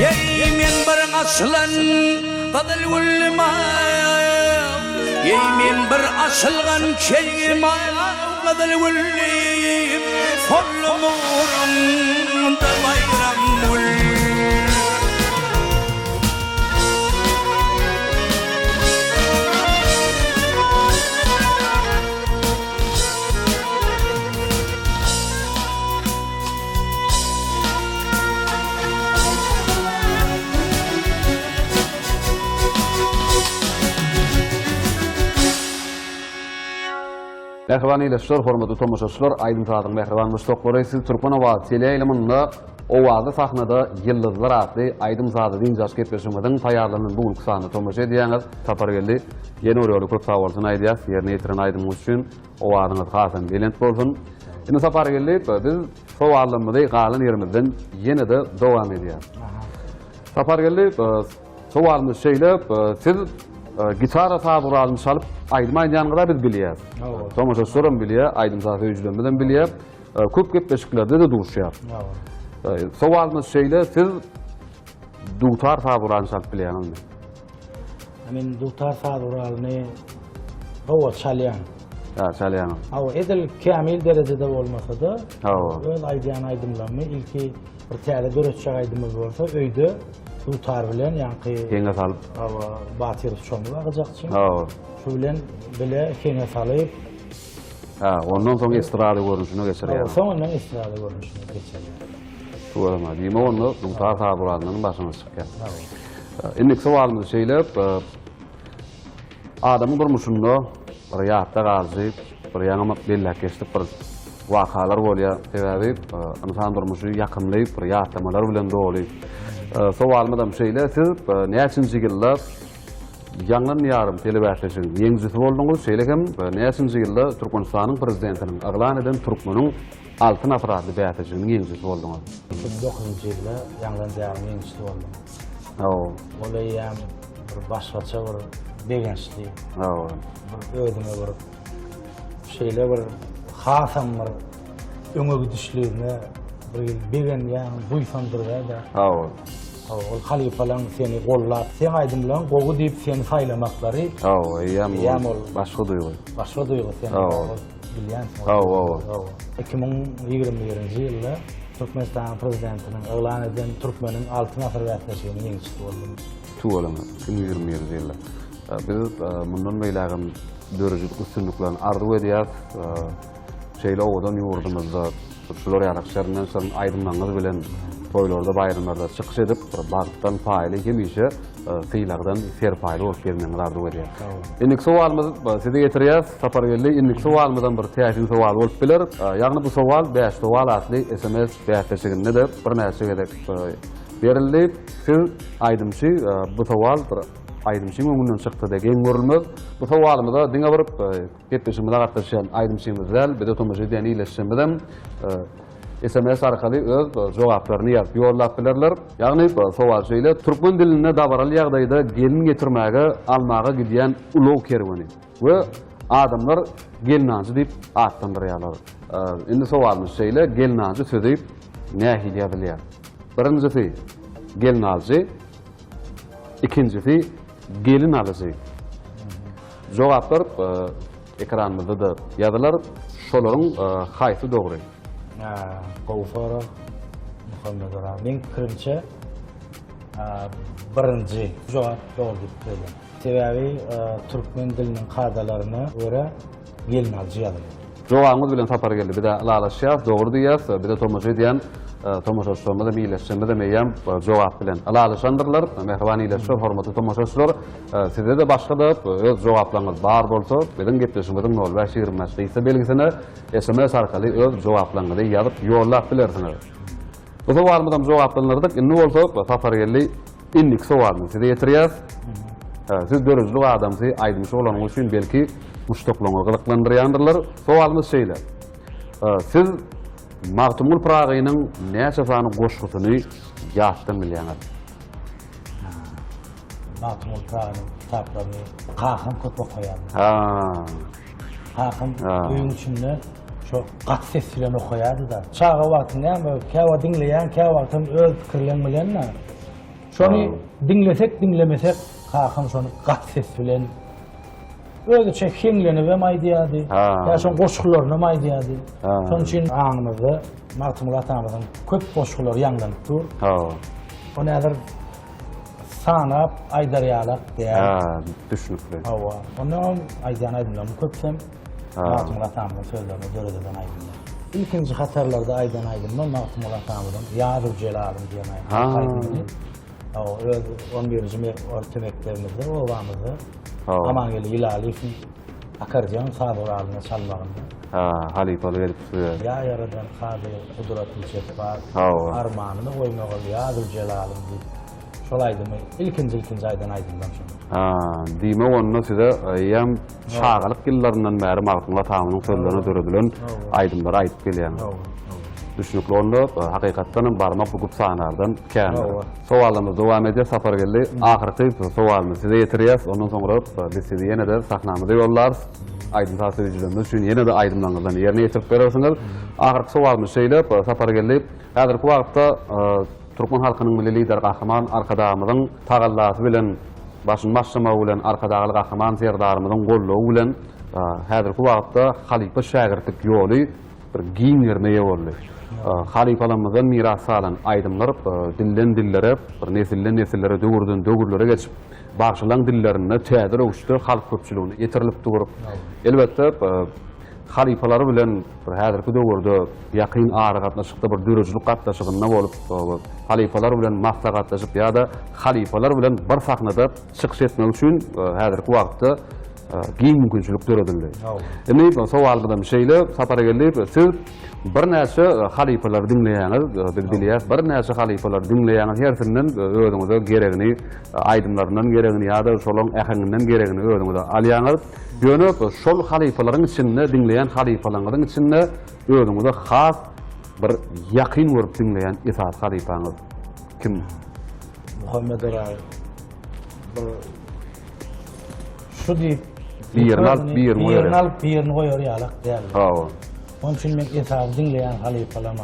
Eý, men bir açylan gyzyl güllüm, Eý, men bir açylgan keýgim, gyzyl güllüm, Soldum ugrunda Baýramgül. Mähriban ildeşler, hormatly tomaşaçylar, aýdym-sazyň mähriban muşdaklary, siz Türkmen owazy teleýaýlymynda Owazly sahnada ýyldyzlar atly aýdym-sazly dynç alyş gepleşigimiziň taýýarlanan bu günki sanyna tomaşa edýäňiz. Sapargeldi, ýene bir ýola köp sagbolsun aýdýas, ýerine ýetiren aýdymyňyz üçin. Owazyňyz hasam belent bolsun. Indi Sapargeldi, biz sowallarymyzy galan ýerimizden ýene-de dowam edýäris. Sapargeldi, sowalymyz şeýle, siz gitara saz guralyny çalyp aýdym aýdýanyňyzy biz bilýäris. Tomaşaçylar hem bilýär, aýdym-saz söýüjilerimiz hem bilýär. Köp gepleşiklerde-de duşýar. Sowalymyz şeýle, siz dutar saz guralyny çalyp bilýäňizmi? Men dutar saz guralyny hawa çalýan. Ha, çalýaň. Hawa, edil kämil derejede bolmasa-da, hawa, öz aýdýan aýdymlarymy ilki bir täze döretjek aýdymymyz bolsa, öýde dutar bilen, ýaňky heňe salyp, hawa, Batyr Çomy bagyjakçy. Hawa. Şu bilen bile heňe salyp, Ha, ondan soň estrada görnüşine geçirýär. Hawa, soňundan estrada görnüşine geçirýär. Tüweleme. Diýmek onda dutar saz guralyndan başyňyz çykýar. Indiki sowalymyz şeýle, adamyň durmuşynda bir ýatda galyjy, bir ýaňy belläp geçdik bir wakalar bolýar. Sebäbi ynsan durmuşy ýakymly bir ýatlamalar bilen doly. Sowalymyzam şeýle, siz näçinji ýylda Ýaňlan Diýarym telebäsleşiginiň ýeňijisi bolduňyz, şeýle hem näçinji ýylda Türkmenistanyň Prezidentiniň yglan eden Türkmeniň Altyn asyry atly bäsleşiginiň ýeňijisi bolduňyz. 2009-njy ýylda Ýaňlan Diýarymyň ýeňijisi boldum. Hawa. Ol eýýäm bir başgaça bir begençli. Hawa. Bir özüňe bir şeýle bir hasam bir öňe gidişligine bir begenýäň, buýsandyrýar-da. Hawa. Hawa, ol halypalaň seni gollap, seň aýdymlaň gowy diýip seni saýlamaklary. Hawa, eýýäm ol başga duýgy. Başga duýgy sen. Hawa. Bilýänsiň. Hawa, hawa. 2021-nji ýylda Türkmenistanyň Prezidentiniň yglan eden Türkmeniň Altyn asyry bäsleşiginiň ýeňijisi boldum. Tüweleme, 2021-nji ýylda. Biz mundan beýlägem döredijilik üstünliklerini arzuw edýäris. Şeýle owadan ýurdumyzda şular ýaly şirinden-şirin aýdymlaryňyz bilen. toýlarda, baýramlarda çykyş edip, bir bagtdan paýly, hemişe sylagdan serpaýly bolup gezmegiňizi arzuw edýäris. Indiki sowalymyzy size ýetirýäris. Sapargeldi, indiki sowalymyzam bir täsin sowal bolup biler. Ýagny bu sowal Bäş sowal atly sms bäsleşiginde-de birnäçe gezek berildi. Siz aýdymçy, bu sowal bir aýdymçyň öňünden çyksa-da geň görülmez. Bu sowalymyza diňe bir gepleşigimize gatnaşýan aýdymçymyz däl, bize tomaşa edýän ildeşlerimizem Sms arkaly öz jogaplaryny ýazyp ýollap bilerler. Ýagny, sowal şeýle, Türkmen dilinde dabaraly ýagdaýda gelin getirmäge, almaga gidýän ulag kerweni we adamlar gelnajy diýip atlandyrýarlar. Indi sowalymyz şeýle, gelnajy sözi nähili ýazylýar? Birinjisi, gelnaljy, ikinjisi, gelin alyjy. Jogaplar ekranymyzda-da ýazylar. Şolaryň haýsy dogry? Gowy sorag, Muhammet aga. Meň pikirimçe, birinji jogap dogry diýip pikir edýän. Sebäbi türkmen diliniň kadalaryna görä gelnaljy ýazylýar. Jogabyňyz bilen Sapargeldi biz-ä ylalaşýas, dogry diýýäs. Bize tomaşa edýän tomaşaçylarymyzam, ildeşlerimizem eýýäm jogap bilen ylalaşandyrlar. Mähriban ildeşler, hormatly tomaşaçylar, sizde-de başga-da öz jogaplaryňyz bar bolsa, biziň gepleşigimiziň nol bäş 25 gysga belgisine sms arkaly öz jogaplaryňyzy ýazyp ýollap bilersiňiz. Bu sowalymyzam jogaplandyrdyk. Indi bolsa Sapargeldi Indiki sowalymyzy size ýetirýäs. Siz döredijilik adamsy, aýdymçy bolanyňyz üçin belki muşdaklaryňyzy gyzyklandyrýandyrlar. Sowalymyz şeýle. Siz Magtymguly Pyragynyň näçe sany goşgusyny ýatdan bilýäňiz? Magtymguly Pyragynyň kitaplaryny kakam köp okaýardy. Ha. Kakam öýüň içinde şo gaty ses bilen okaýardy-da. Çaga wagtyň näme, käwagt diňleýäň, käwagtam öz pikirleň bilen-de. Şony diňlesek, diňlemesek, kakam şony gaty ses bilen özüçe hiňlenibem aýdýardy. Ýa şoň goşgularynam aýdýardy. Şonuň üçin aňymyzda Magtymguly atamyzyň köp goşgulary ýaňlanyp dur. Ony häzir sanap aýdar ýalak däl. Ha, düşnükli. Hawa. Ondan aýdýan aýdymlaryň köpüsem Magtymguly atamyzyň sözlerine döredilen aýdymlar. Ilkinji hatarlarda aýdan aýdymym Magtymguly atamyzyň Ýa Züljelalym diýen aýdymy. Hawa, öz 11-nji orta mekdebimizde, obamyzda Amangeldi Ýylalyýewiň akkordeon saz guralynda çalmagynda. Ha, halypalyk edip size. Ýa Ýaradan Kadyr, Gudratly Jepbar, Armanymy goýmagyl, Ýa Züljelalym diýip, şol aýdymy ilkinji-ilkinji aýdan aýdymlam şol. Ha, diýmek onda size eýýäm çagalyk ýyllaryndan bäri Magtymguly atamyzyň sözlerine döredilen aýdymlary aýdyp gelýäňiz. Düşnükli onda hakykatdan hem barmak büküp sanardan kändir. Sowallarymyz dowam edýär Sapargeldi. Ahyrky sowalymyzy size ýetirýäs. Ondan soňra biz sizi ýene-de sahnamyza ýollarys. Aýdym-saz söýüjilerimiz üçin ýene-de aýdymlaryňyzdan ýerine ýetirip berersiňiz. Ahyrky sowalymyz şeýle, Sapargeldi, häzirki wagtda türkmen halkynyň Milli Lideri Gahryman Arkadagymyzyň tagallasy bilen, başyny başlamagy bilen, Arkadagly Gahryman Serdarymyzyň goldawy bilen häzirki wagtda halypa-şägirtlik ýoly bir giň gerime eýe boldy. Halypalarymyzdan miras galan aýdymlar dilden-dillere, bir nesilden-nesillere, döwürden-döwürlere geçip, bagşylaň dillerinde täze röwüşde halk köpçüligine ýetirilip dur. Elbetde, halypalary bilen bir häzirki döwürde ýakyn aragatnaşykda bir döredijilik gatnaşygynda bolup, halypalar bilen maslahatlaşyp ýa-da halypalar bilen bir sahnada çykyş etmek üçin häzirki wagtda giň mümkinçilik döredildi. Indi sowalymyzam şeýle, Sapar Geldiýew, siz birnäçe halypalary diňleýäňiz, biz bilýäs, birnäçe halypalary diňleýäňiz, hersinden özüňize geregini, aýdymlaryndan geregini ýa-da şolaryň äheňinden geregini özüňize alýaňyz. Ýöne şol halypalaryň içinde, diňleýän halypalaryňyzyň içinde özüňize has bir ýakyn görüp diňleýän esasy halypaňyz kim? Muhammet Oraý. Bir şu diýip birini alyp birini goýar. Birini alyp birini goýar ýalak däl. Hawa. Onuň üçin men esasy diňleýän halypalam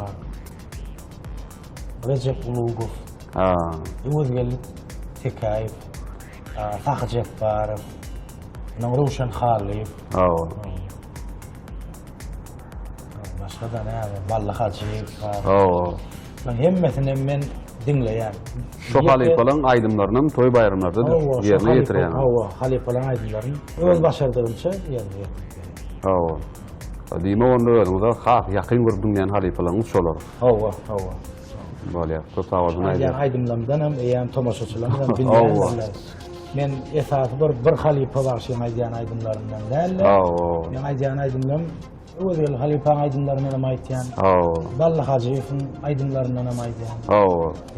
Rejep Ulugow. Ha. Öwezgeldi Tekäýew, Sahy Jepbarow, ondan Röwşen Hallyýew. Hawa. Başga-da näme, Bally Hajyýew bar. Hawa. Şolaryň hemmesini men diňleýän. Şo halypalaryň aýdymlarynam toý-baýramlarda ýerine ýetirýäňiz. Hawa, halypalaryň aýdymlaryny öz başardygymça ýerine ýetirip berýän. Hawa. Diýmek onda özüňize has ýakyn görüp diňleýän halypalaryňyz şolar. Hawa, hawa. Bolýar. Köp sag bolsun aýdýan aýdymlarymdan hem eýýäm tomaşaçylarymyz hem bilýändirler. Men esasy bir bir halypa bagşyň aýdýan aýdymlarymdan däl-de, meň aýdýan aýdymlarym Öwezgeldi halypaň aýdymlaryndan hem aýtýan. Bally Hajyýewiň aýdymlaryndan hem aýdýan.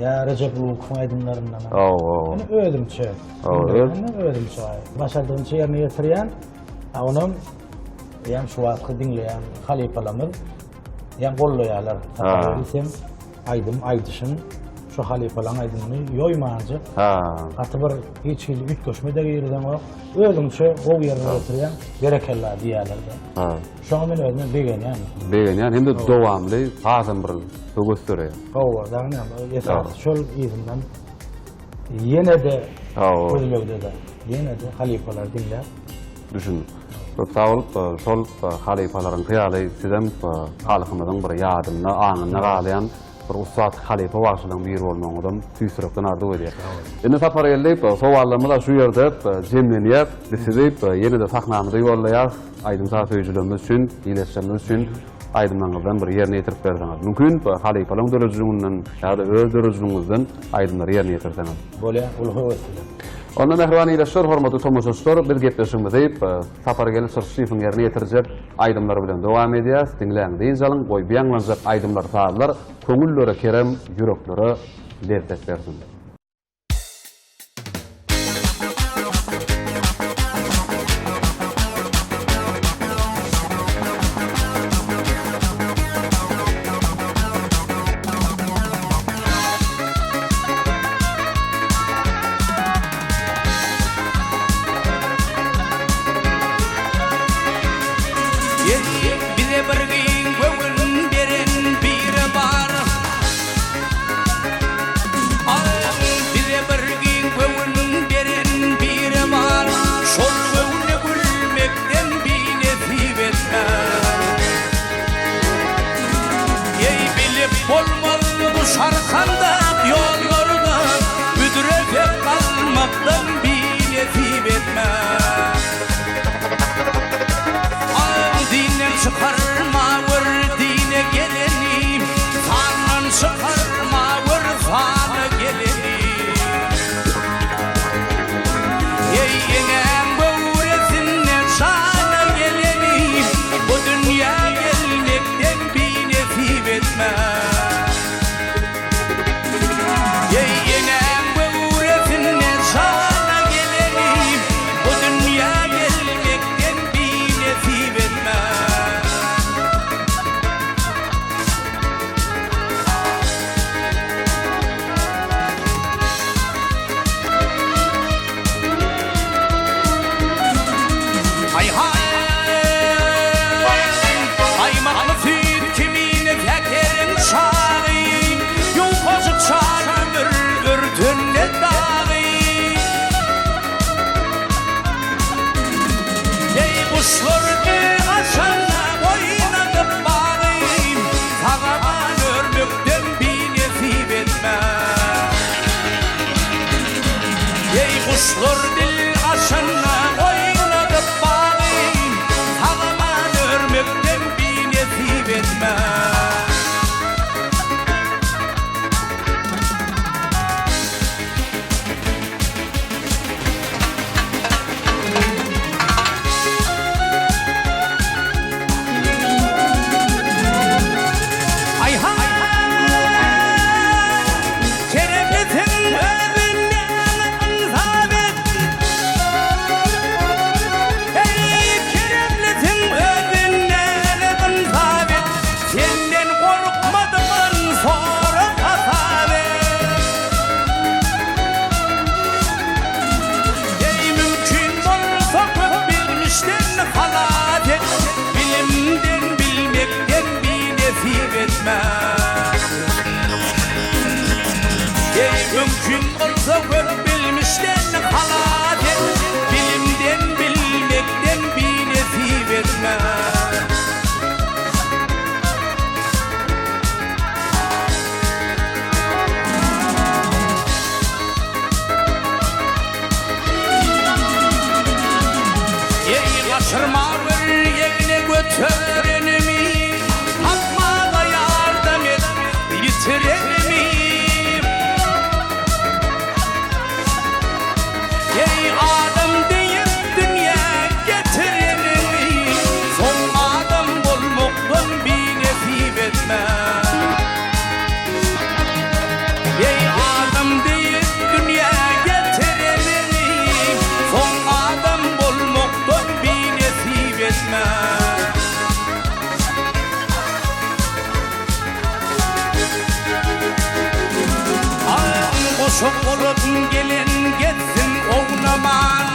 Ýa Rejep Lukowyň aýdymlaryndan hem. Ýöne özümçe. Özümçe. Başardygymça ýerine ýetirýän. Onam eýýäm şu wagtky diňleýän halypalarymyz Ýa gollaýarlar. Sapargeldi sen aýdym aýdyşyň şu halypalaň aýdymyny ýoýmanjyk. Ha. Gaty bir hiç hili üýtgeşme-de girizeňok. Özüňçe gowy ýerine ýetirýäň. Berekella diýýärler-de. Ha. Şoňa men özüme begenýän. Begenýän hem-de dowamly hasam bir höwes döreýär. Hawa, dagy näme, esasy şol yzyndan ýene-de gözlegde-de, ýene-de halypalary diňläp. Düşündim. Köp sag bolup, şol halypalaryňky ýaly sizem halkymyzyň bir ýadynda, aňynda galýan bir ussat halypa bagşylaryň biri bolmagyňyzam tüýs ýürekden arzuw edýäs. Indi Sapargeldi, sowallarymyz-a şu ýerde jemlenýär. Biz sizi ýene-de sahnamyza ýollaýarys. Aýdym-saz söýüjilerimiz üçin, ildeşlerimiz üçin aýdymlaryňyzdan bir ýerine ýetirip berseňiz. Mümkin, halypalaryň döredijiliginden ýa-da öz döredijiligiňizden aýdymlary ýerine ýetirseňiz. Bolýar, uly höwes bilen. Onda mähriban ildeşler, hormatly tomaşaçylar, biz gepleşigimizi Sapargeldi Çyrşyýewiň ýerine ýetirjek aýdymlary bilen dowam edýäris. Diňläň, dynç alyň, goý bu ýaňlanjak aýdymlar, sazlar köňüllere kerem, ýüreklere lezzet bersin. Bize bir giň göwün beren biri bar. Bize bir giň göwün beren biri bar. Şol göwne gülmekden binesip etmez. Eý bilip bolmaz bu şarkandak ýollarda Büdrese galmakdan binesip etmez. Aň dinden çykarma gör dine geleni, Sandan çykarma gör sana geleni. Eý eňäň göwresinde jana geleni, Bu dünýä gelmekden binesip etmez. Eý enäň göwresinde jana geleni, Bu dünýä gelmekden binesip etmez. Haý-haý, gaýmakly süýt kimin säkeriň çagy, Ýukajyk çal ömür örtende dagy. Eý, guşlar gül açanda oýnadyp bagy, Sag-aman örmekden binesip etmez. Eý, guşlar dil açanda oýnadyp bagy, Sag-aman örmekden binesip etmez. Aý-haý! Keremlisiň özünden ynsap et. Eý, keremlisiň özünden ynsap et. Senden gorkmadymyn sora hasap et. Eý, mümkin bolsa köp bilmişden halas et, Bilimden, bilmekden binesip etme. Eý, mümkin bolsa köp bilmişden halas et, Bilimden, bilmekden binesip etme. Eý, gaçyrma bir egne göterenimi, Tapmaga ýardam et ýitirenimi. Goşa bolup gelen gezsin ownaman.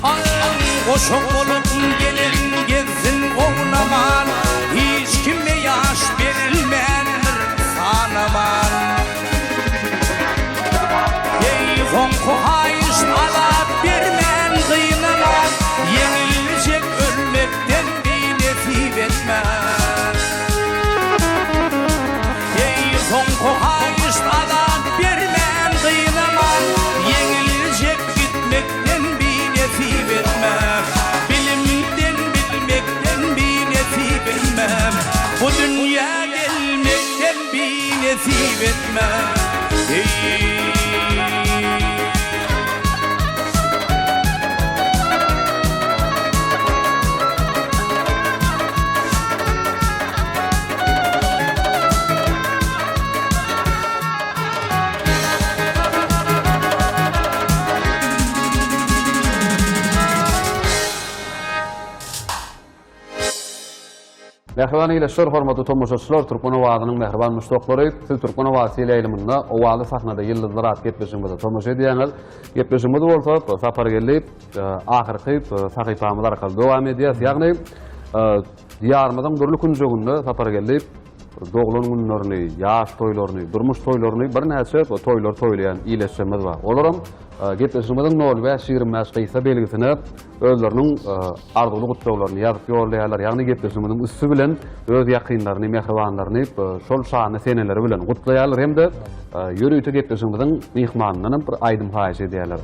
Aý, goşa bolup gelen gezsin ownaman, Hiç kime ýaş berilmändir sanaman. Eý, soňky haýyşt azap bermän gynaman, Ýeňiljek ölmekden binesip etmän. Eý, soňky haýyşt azap bermän gynaman, Ýeňiljek gitmekden binesip etme. Bilimden bilmekden binesip etme. Bu dünýä gelmekden binesip etme. Eý. Mähriban ildeşler, hormatly tomaşaçylar, Türkmen owazynyň mähriban muşdaklary, siz Türkmen owazy teleýaýlymynda Owazly sahnada Ýyldyzlar atly gepleşigimize tomaşa edýäňiz. Gepleşigimiz bolsa Sapargeldi e, ahyrky e, sahypamyz arkaly dowam edýär. Ýagny e, Diýarymyzyň dürli künjeginde Sapargeldi doglan günlerini, ýaş toýlaryny, durmuş toýlaryny birnäçe toýlar toýlaýan ildeşlerimiz bar. Olaram gepleşigimiziň nol bäş 25 gysga belgisine özleriniň arzuwly gutlaglaryny ýazyp ýollaýarlar. Ýagny gepleşigimiziň üsti bilen öz ýakynlaryny, mähribanlaryny şol şanly seneleri bilen gutlaýarlar hem-de ýörite gepleşigimiziň myhmanyndan hem bir aýdym haýyş edýärler.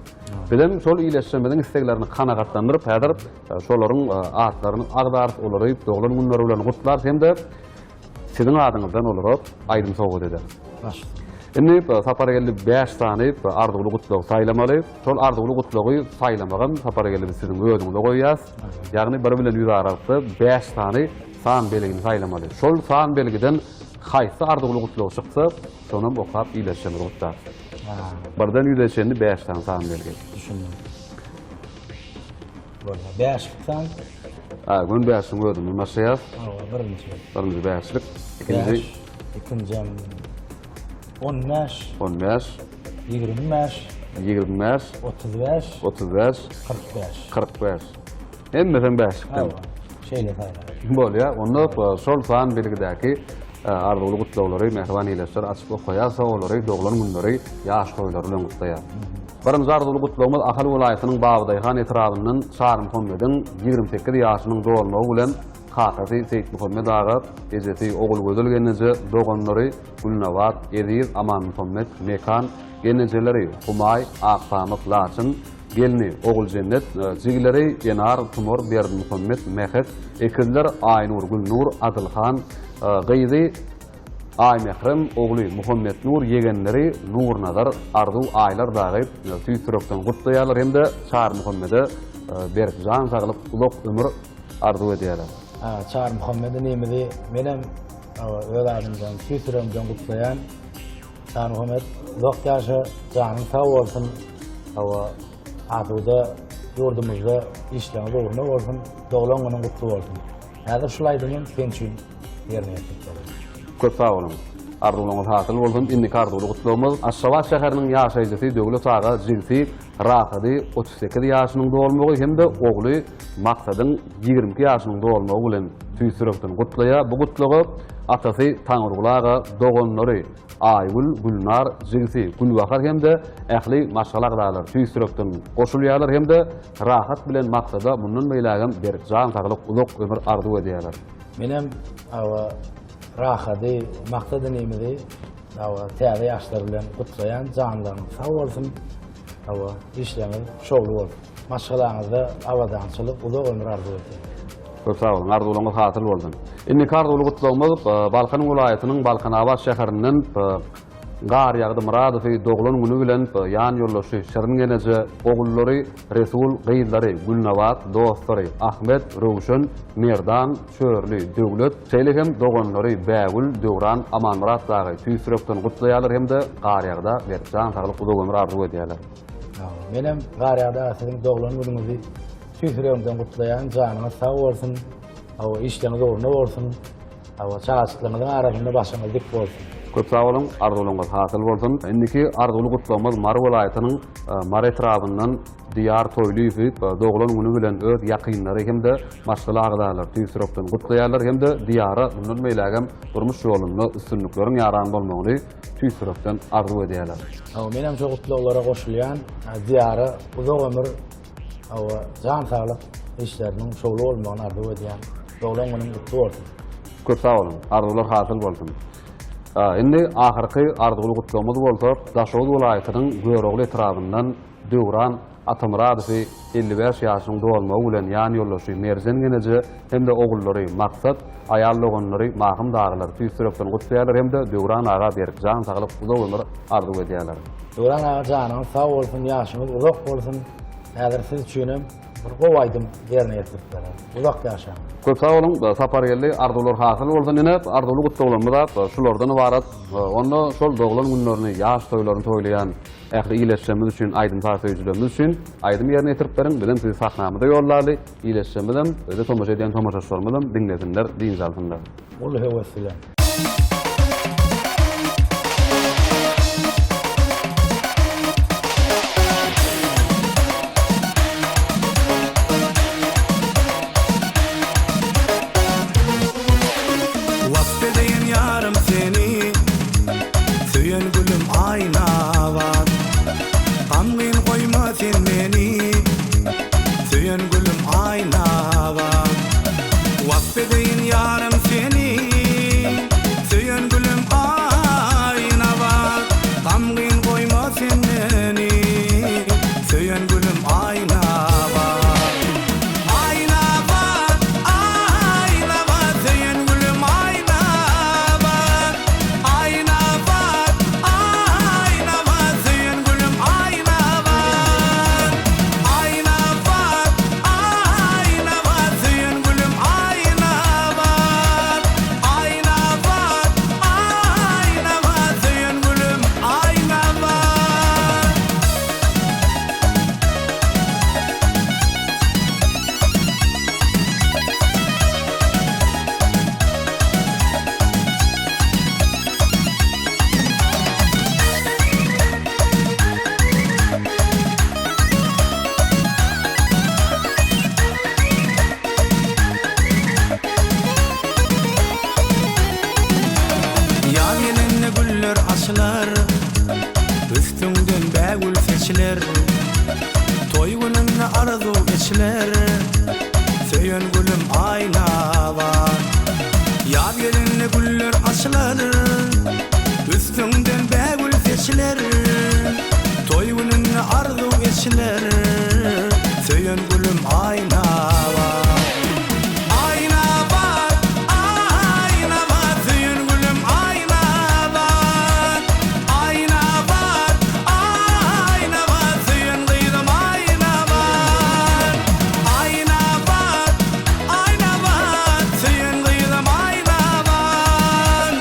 Bizem şol ildeşlerimiziň isleglerini kanagatlandyryp, häzir Şolaryň atlaryny agzarys, olary doglan günleri bilen gutlarys hem-de siziň adyňyzdan olara aýdym sowgat ederis. Indi Sapargeldi 5 sany arzuwly gutlagy saýlamaly. Şol arzuwly gutlagy saýlamagam Sapargeldi biz siziň özüňize goýýas. Ýagny bir bilen ýüz aralykda 5 sany san belgini saýlamaly. Şol san belgiden haýsy arzuwly gutlag çyksa, şonam okap ildeşlerimizi gutlarys. Birden ýüze çenli 5 sany san belgi. Düşündim. Bolýar. Bäşlik san. Ha, gün bäşiň özünden başlaýarys. Hawa, birinji. Birinji bäşlik. Ikinji. Bäş. Ikinjem 15. 15. 25. 25. 35. 35. 45. 45. Hemmesem bäşlikden. Hawa. Şeýle saýlar. Bolýar. Onda şol san belgidäki e, arzuwly gutlaglary mähriban ildeşler açyp okaýarsa, olary doglan günleri, ýaş toýlary bilen gutlaýar. Birinji arzuwly gutlagymyz Ahal welaýatynyň Babadaýhan etrabyndan Çarymuhammediň 28 ýaşynyň dolmagy bilen kakasy Seýitmuhammet aga, ejesi Ogulgözel gelneje, doganlary Gülnabat, Eziz, Amanmuhammet, Mekan, gelnejeleri Humaý, Akpamyk, Laçyn, gelni Oguljennet, jigileri Enar, Tumar, Berdimuhammet, Mähek, ekizler Aýnur, Gülnur, Adylhan, gyzy Aýmährem ogly Muhammetnur ýegenleri Nurnazar, Arzuw, Aýlar dagy tüýs ýürekden gutlaýarlar hem-de Çarymuhammede berk jan saglyk, uzak ömür arzuw edýärler. Çarymuhammet inimizi menem öz adymdan tüýs ýüregimden gutlaýan. Çarymuhammet uzak ýaşa, janyň sag bolsun. Hawa, asuda ýurdumyzda işleriňiz ugruna bolsun, doglan günüň gutly bolsun. Häzir şul aýdymym sen üçin ýerine ýetirip bererin. Köp sag boluň. Arzuwlaryňyz hasyl bolsun. Indiki arzuwly gutlagymyz Aşgabat şäheriniň ýaşaýjysy Döwlet aga jigsi Rahady 38 ýaşynyň dolmagy hem-de ogly Maksadyň 22 ýaşynyň dolmagy bilen tüýs ýürekden gutlaýar. Bu gutlaga atasy Taňryguly aga, doganlary Aýgül, Gülnar, jigsi Gülbahar hem-de ähli maşgala agzalary tüýs ýürekden goşulýarlar hem-de Rahat bilen Maksada mundan beýlägem berk jan saglyk, uzak ömür arzuw edýärler. Menem hawa Rahady, Maksat inimizi hawa täze ýaşlar bilen gutlaýan, janlaryňyz sag bolsun, hawa işleriňiz şowly bolsun. Maşgalaňyzda abadançylyk, uzak ömür arzuw edýän. Köp sag boluň, arzuwlaryňyz hasyl bolsun. Indiki arzuwly gutlagymyz Balkan welaýatynyň Balkanabat şäherinden Garýagdy Myradowy doglan güni bilen ýan ýoldaşy Şirin geneje, ogullary Resul, gyzlary Gülnabat, dostlary Ahmet, Röwşen, Merdan, Çörli, Döwlet, şeýle hem doganlary Bägül, Döwran, Amanmyrat dagy tüýs ýürekden gutlaýarlar hem-de Garýagda berk jan saglyk, uzak ömür arzuw edýärler. Menem Garýagdy aga siziň doglan günüňizi tüýs ýüregimden gutlaýan, janyňyz sag bolsun, hawa işleriňiz ugruna bolsun. Hawa, çagajyklaryňyzyň arasynda başyňyz dik bolsun. Köp sag boluň, arzuwlaryňyz hasyl bolsun. Indiki arzuwly gutlagymyz Mary welaýatynyň Mary etrabyndan Diýar Toýlyýewi doglan güni bilen öz ýakynlary hem-de maşgala agzalary tüýs ýürekden gutlaýarlar hem-de Diýara mundan beýlägem durmuş ýolunda üstünlikleriň ýaran bolmagyny tüýs ýürekden arzuw edýärler. Hawa, menem şo gutlaglara goşulýan. Diýara uzak ömür, hawa, jan saglyk, işleriniň şowly bolmagyny arzuw edýän. Doglan günüň gutly bolsun! Köp sag boluň! Arzuwlar hasyl bolsun! Indi ahyrky arzuwly gutlagymyz bolsa Daşoguz welaýatynyň Görogly etrabyndan Döwran Atamyradowy 55 ýaşynyň dolmagy bilen ýan ýoldaşy Merjen geneje hem-de ogullary Maksat, aýal doganlary Mahym dagylar tüýs ýürekden gutlaýarlar hem-de Döwran aga berk jan saglyk, uzak ömür arzuw edýärler. Döwran aga janyňyz sag bolsun, ýaşyňyz uzak bolsun. Häzir siz üçinem bir gowy aýdym ýerine ýetirip berer. Uzak ýaşaň. Köp sag boluň Sapargeldi arzuwlar hasyl bolsun ine arzuwly gutlaglarymyz şulardan ybarat onda şol doglan günlerini ýaş toýlaryny toýlaýan ähli ildeşlerimiz üçin aýdym-saz söýüjilerimiz üçin aýdym ýerine ýetirip beriň bizem sizi sahnamyza ýollaly ildeşlerimizem bize tomaşa edýän tomaşaçylarymyzam diňlesinler dynç alsynlar. Uly höwes bilen. Wasp edeýin ýarym seni, Söýen gülüm Aýnabat. Gamgyn goýma sen meni, Söýen gülüm Aýnabat. Wasp edeýin ýarym seni, Söýen gülüm Aýnabat. Gamgyn goýma sen meni, Söýen gülüm Aýnabat. Aýnabat, Aýnabat, söýen gülüm Aýnabat. Aýnabat, Aýnabat, söýen gülüm Aýnabat. Aýnabat, Aýnabat, söýen gülüm Aýnabat. Aýnabat, Aýnabat, söýen gülüm Aýnabat. Ýaz gelende güller açylar, Üstüňden bägül seçiler. Toý gününde arzuw eçiler, Söýen gülüm Aýnabat. Ýaz gelende güller açylar, Üstüňden bägül seçiler. Toý gününde arzuw eçiler, Söýen gülüm Aýnabat. Aýnabat, Aýnabat, söýen gülüm Aýnabat. Aýnabat, Aýnabat, söýen gyzym Aýnabat. Aýnabat, Aýnabat, söýen gyzym Aýnabat.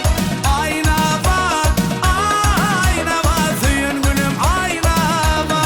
Aýnabat, Aýnabat, söýen gülüm Aýnabat.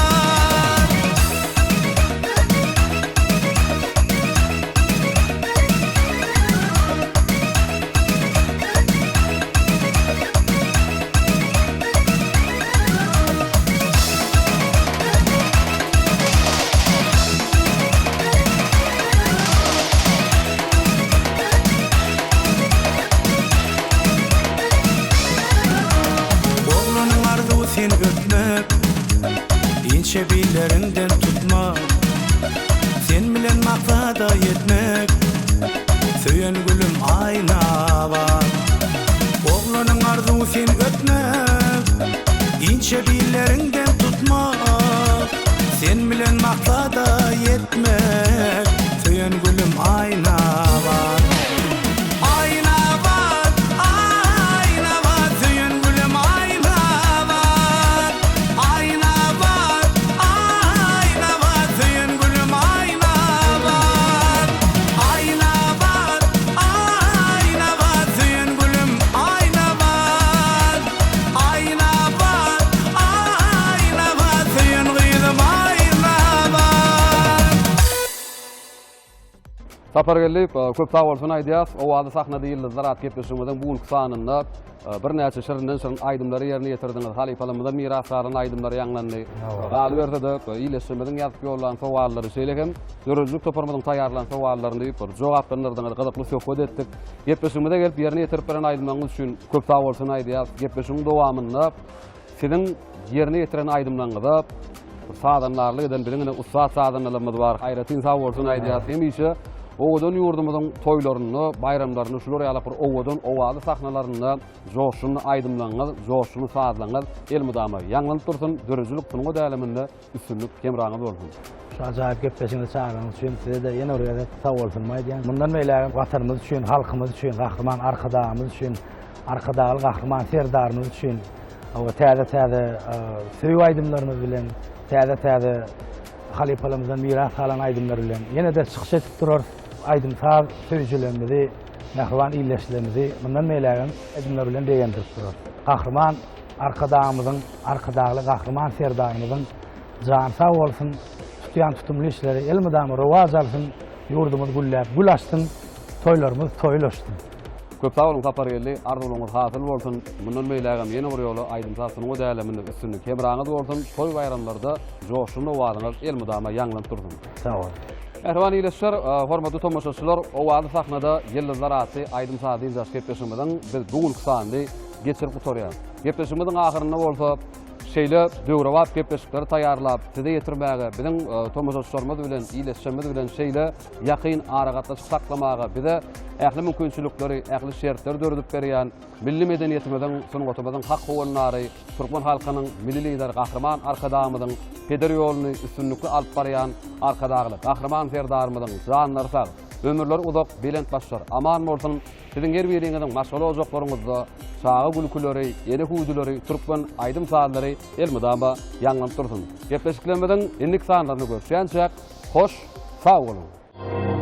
Oglanyň arzuwy seni öpmek, Inçe billeriňden tutmak, Sen bilen maksada ýetmek, Söýen gülüm Aýnabat. Oglanyň arzuwy seni öpmek, Inçe billeriňden tutmak, Sen bilen maksada ýetmek, Söýen gülüm Aýnabat. Aýnabat, Aýnabat, söýen gülüm Aýnabat. Aýnabat, Aýnabat, söýen gülüm Aýnabat. Aýnabat, Aýnabat, söýen gülüm Aýnabat. Aýnabat, Aýnabat, söýen gyzym Aýnabat. Sapargeldi, köp sag bolsun aýdýas. Owazly sahnada ýyldyzlar atly gepleşigimiziň bu günki sanynda birnäçe şirinden-şirin aýdymlary ýerine ýetirdiňiz. Halypalarymyzdan miras galan aýdymlar ýaňlandy. Galyberse-de, ildeşlerimiziň ýazyp ýollan sowallary, şeýle hem döredijilik toparymyzyň taýýarlan sowallaryny bir jogaplandyrdyňyz, gyzykly söhbet etdik. Gepleşigimize gelip ýerine ýetirip beren aýdymlaryňyz üçin köp sag bolsun aýdýas. Gepleşigiň dowamynda Siziň ýerine ýetiren aýdymlaryňyza sazandarlyk eden biziň ine ussat sazandalarymyz bar. Aýratyn sag bolsun aýdýarys. Hemişe owadan ýurdumyzyň toýlarynda, baýramlarynda şular ýaly bir owadan owazly sahnalarynda joşgunly aýdymlaryňyz, joşgunly sazlaryňyz elmydama ýaňlanyp dursun. Döredijilik sungat äleminde üstünlik hemraňyz bolsun. Şu ajaýyp gepleşigiňize çagyranyňyz üçin size-de ýene bir gezek sag bolsunymy aýdýan. Mundan beýlägem Watanymyz üçin, halkymyz üçin, Gahryman Arkadagymyz üçin, Arkadagly Gahryman Serdarymyz üçin täze-täze söýgi aýdymlarymyz bilen, täze-täze halypalarymyzdan miras galan aýdymlar bilen ýene-de çykyş edip durarys. Aýdym-saz söýüjilerimizi, mähriban ildeşlerimizi mundan beýlägem aýdymlar bilen begendirip durarys. Gahryman Arkadagymyzyň, Arkadagly Gahryman Serdarymyzyň jany sag bolsun, tutýan tutumly işleri elmydama rowaç alsyn, ýurdumyz gülläp gül açsyn, toýlarymyz toýlaşsyn! Köp sag boluň Sapargeldi, arzuwlaryňyz hasyl bolsun, mundan beýlägem ýene bir ýola aýdym-saz sungat äleminde üstünlik hemraňyz bolsun, toý-baýramlarda joşgunly owazyňyz elmydama ýaňlanyp dursun! Sag boluň. Mähriban ildeşler, hormatly tomaşaçylar, Owazly sahnada Ýyldyzlar atly aýdym-saz dynç alyş gepleşigimiziň biz bu günki sanyny geçirip gutarýarys. Gepleşigimiziň ahyrynda bolsa şeýle döwrebap gepleşikleri taýýarlap size ýetirmäge, biziň tomaşaçylarymyz bilen, ildeşlerimiz bilen şeýle ýakyn aragatnaşyk saklamaga bize ähli mümkinçilikleri, ähli şertleri döredip berýän milli medeniýetimiziň, sungatymyzyň hak howandary, türkmen halkynyň Milli Lideri Gahryman Arkadagymyzyň peder ýoluny üstünlikli alyp barýan Arkadagly Gahryman Serdarymyzyň janlary sag, ömürleri uzak, belent başlary aman bolsun! Siziň her biriňiziň maşgala ojaklaryňyzda çaga gülküleri, ene hüwdüleri, türkmen aýdym-sazlary elmydama ýaňlanyp dursun. Gepleşiklerimiziň indiki sanlarynda görüşýänçäk, hoş sag boluň!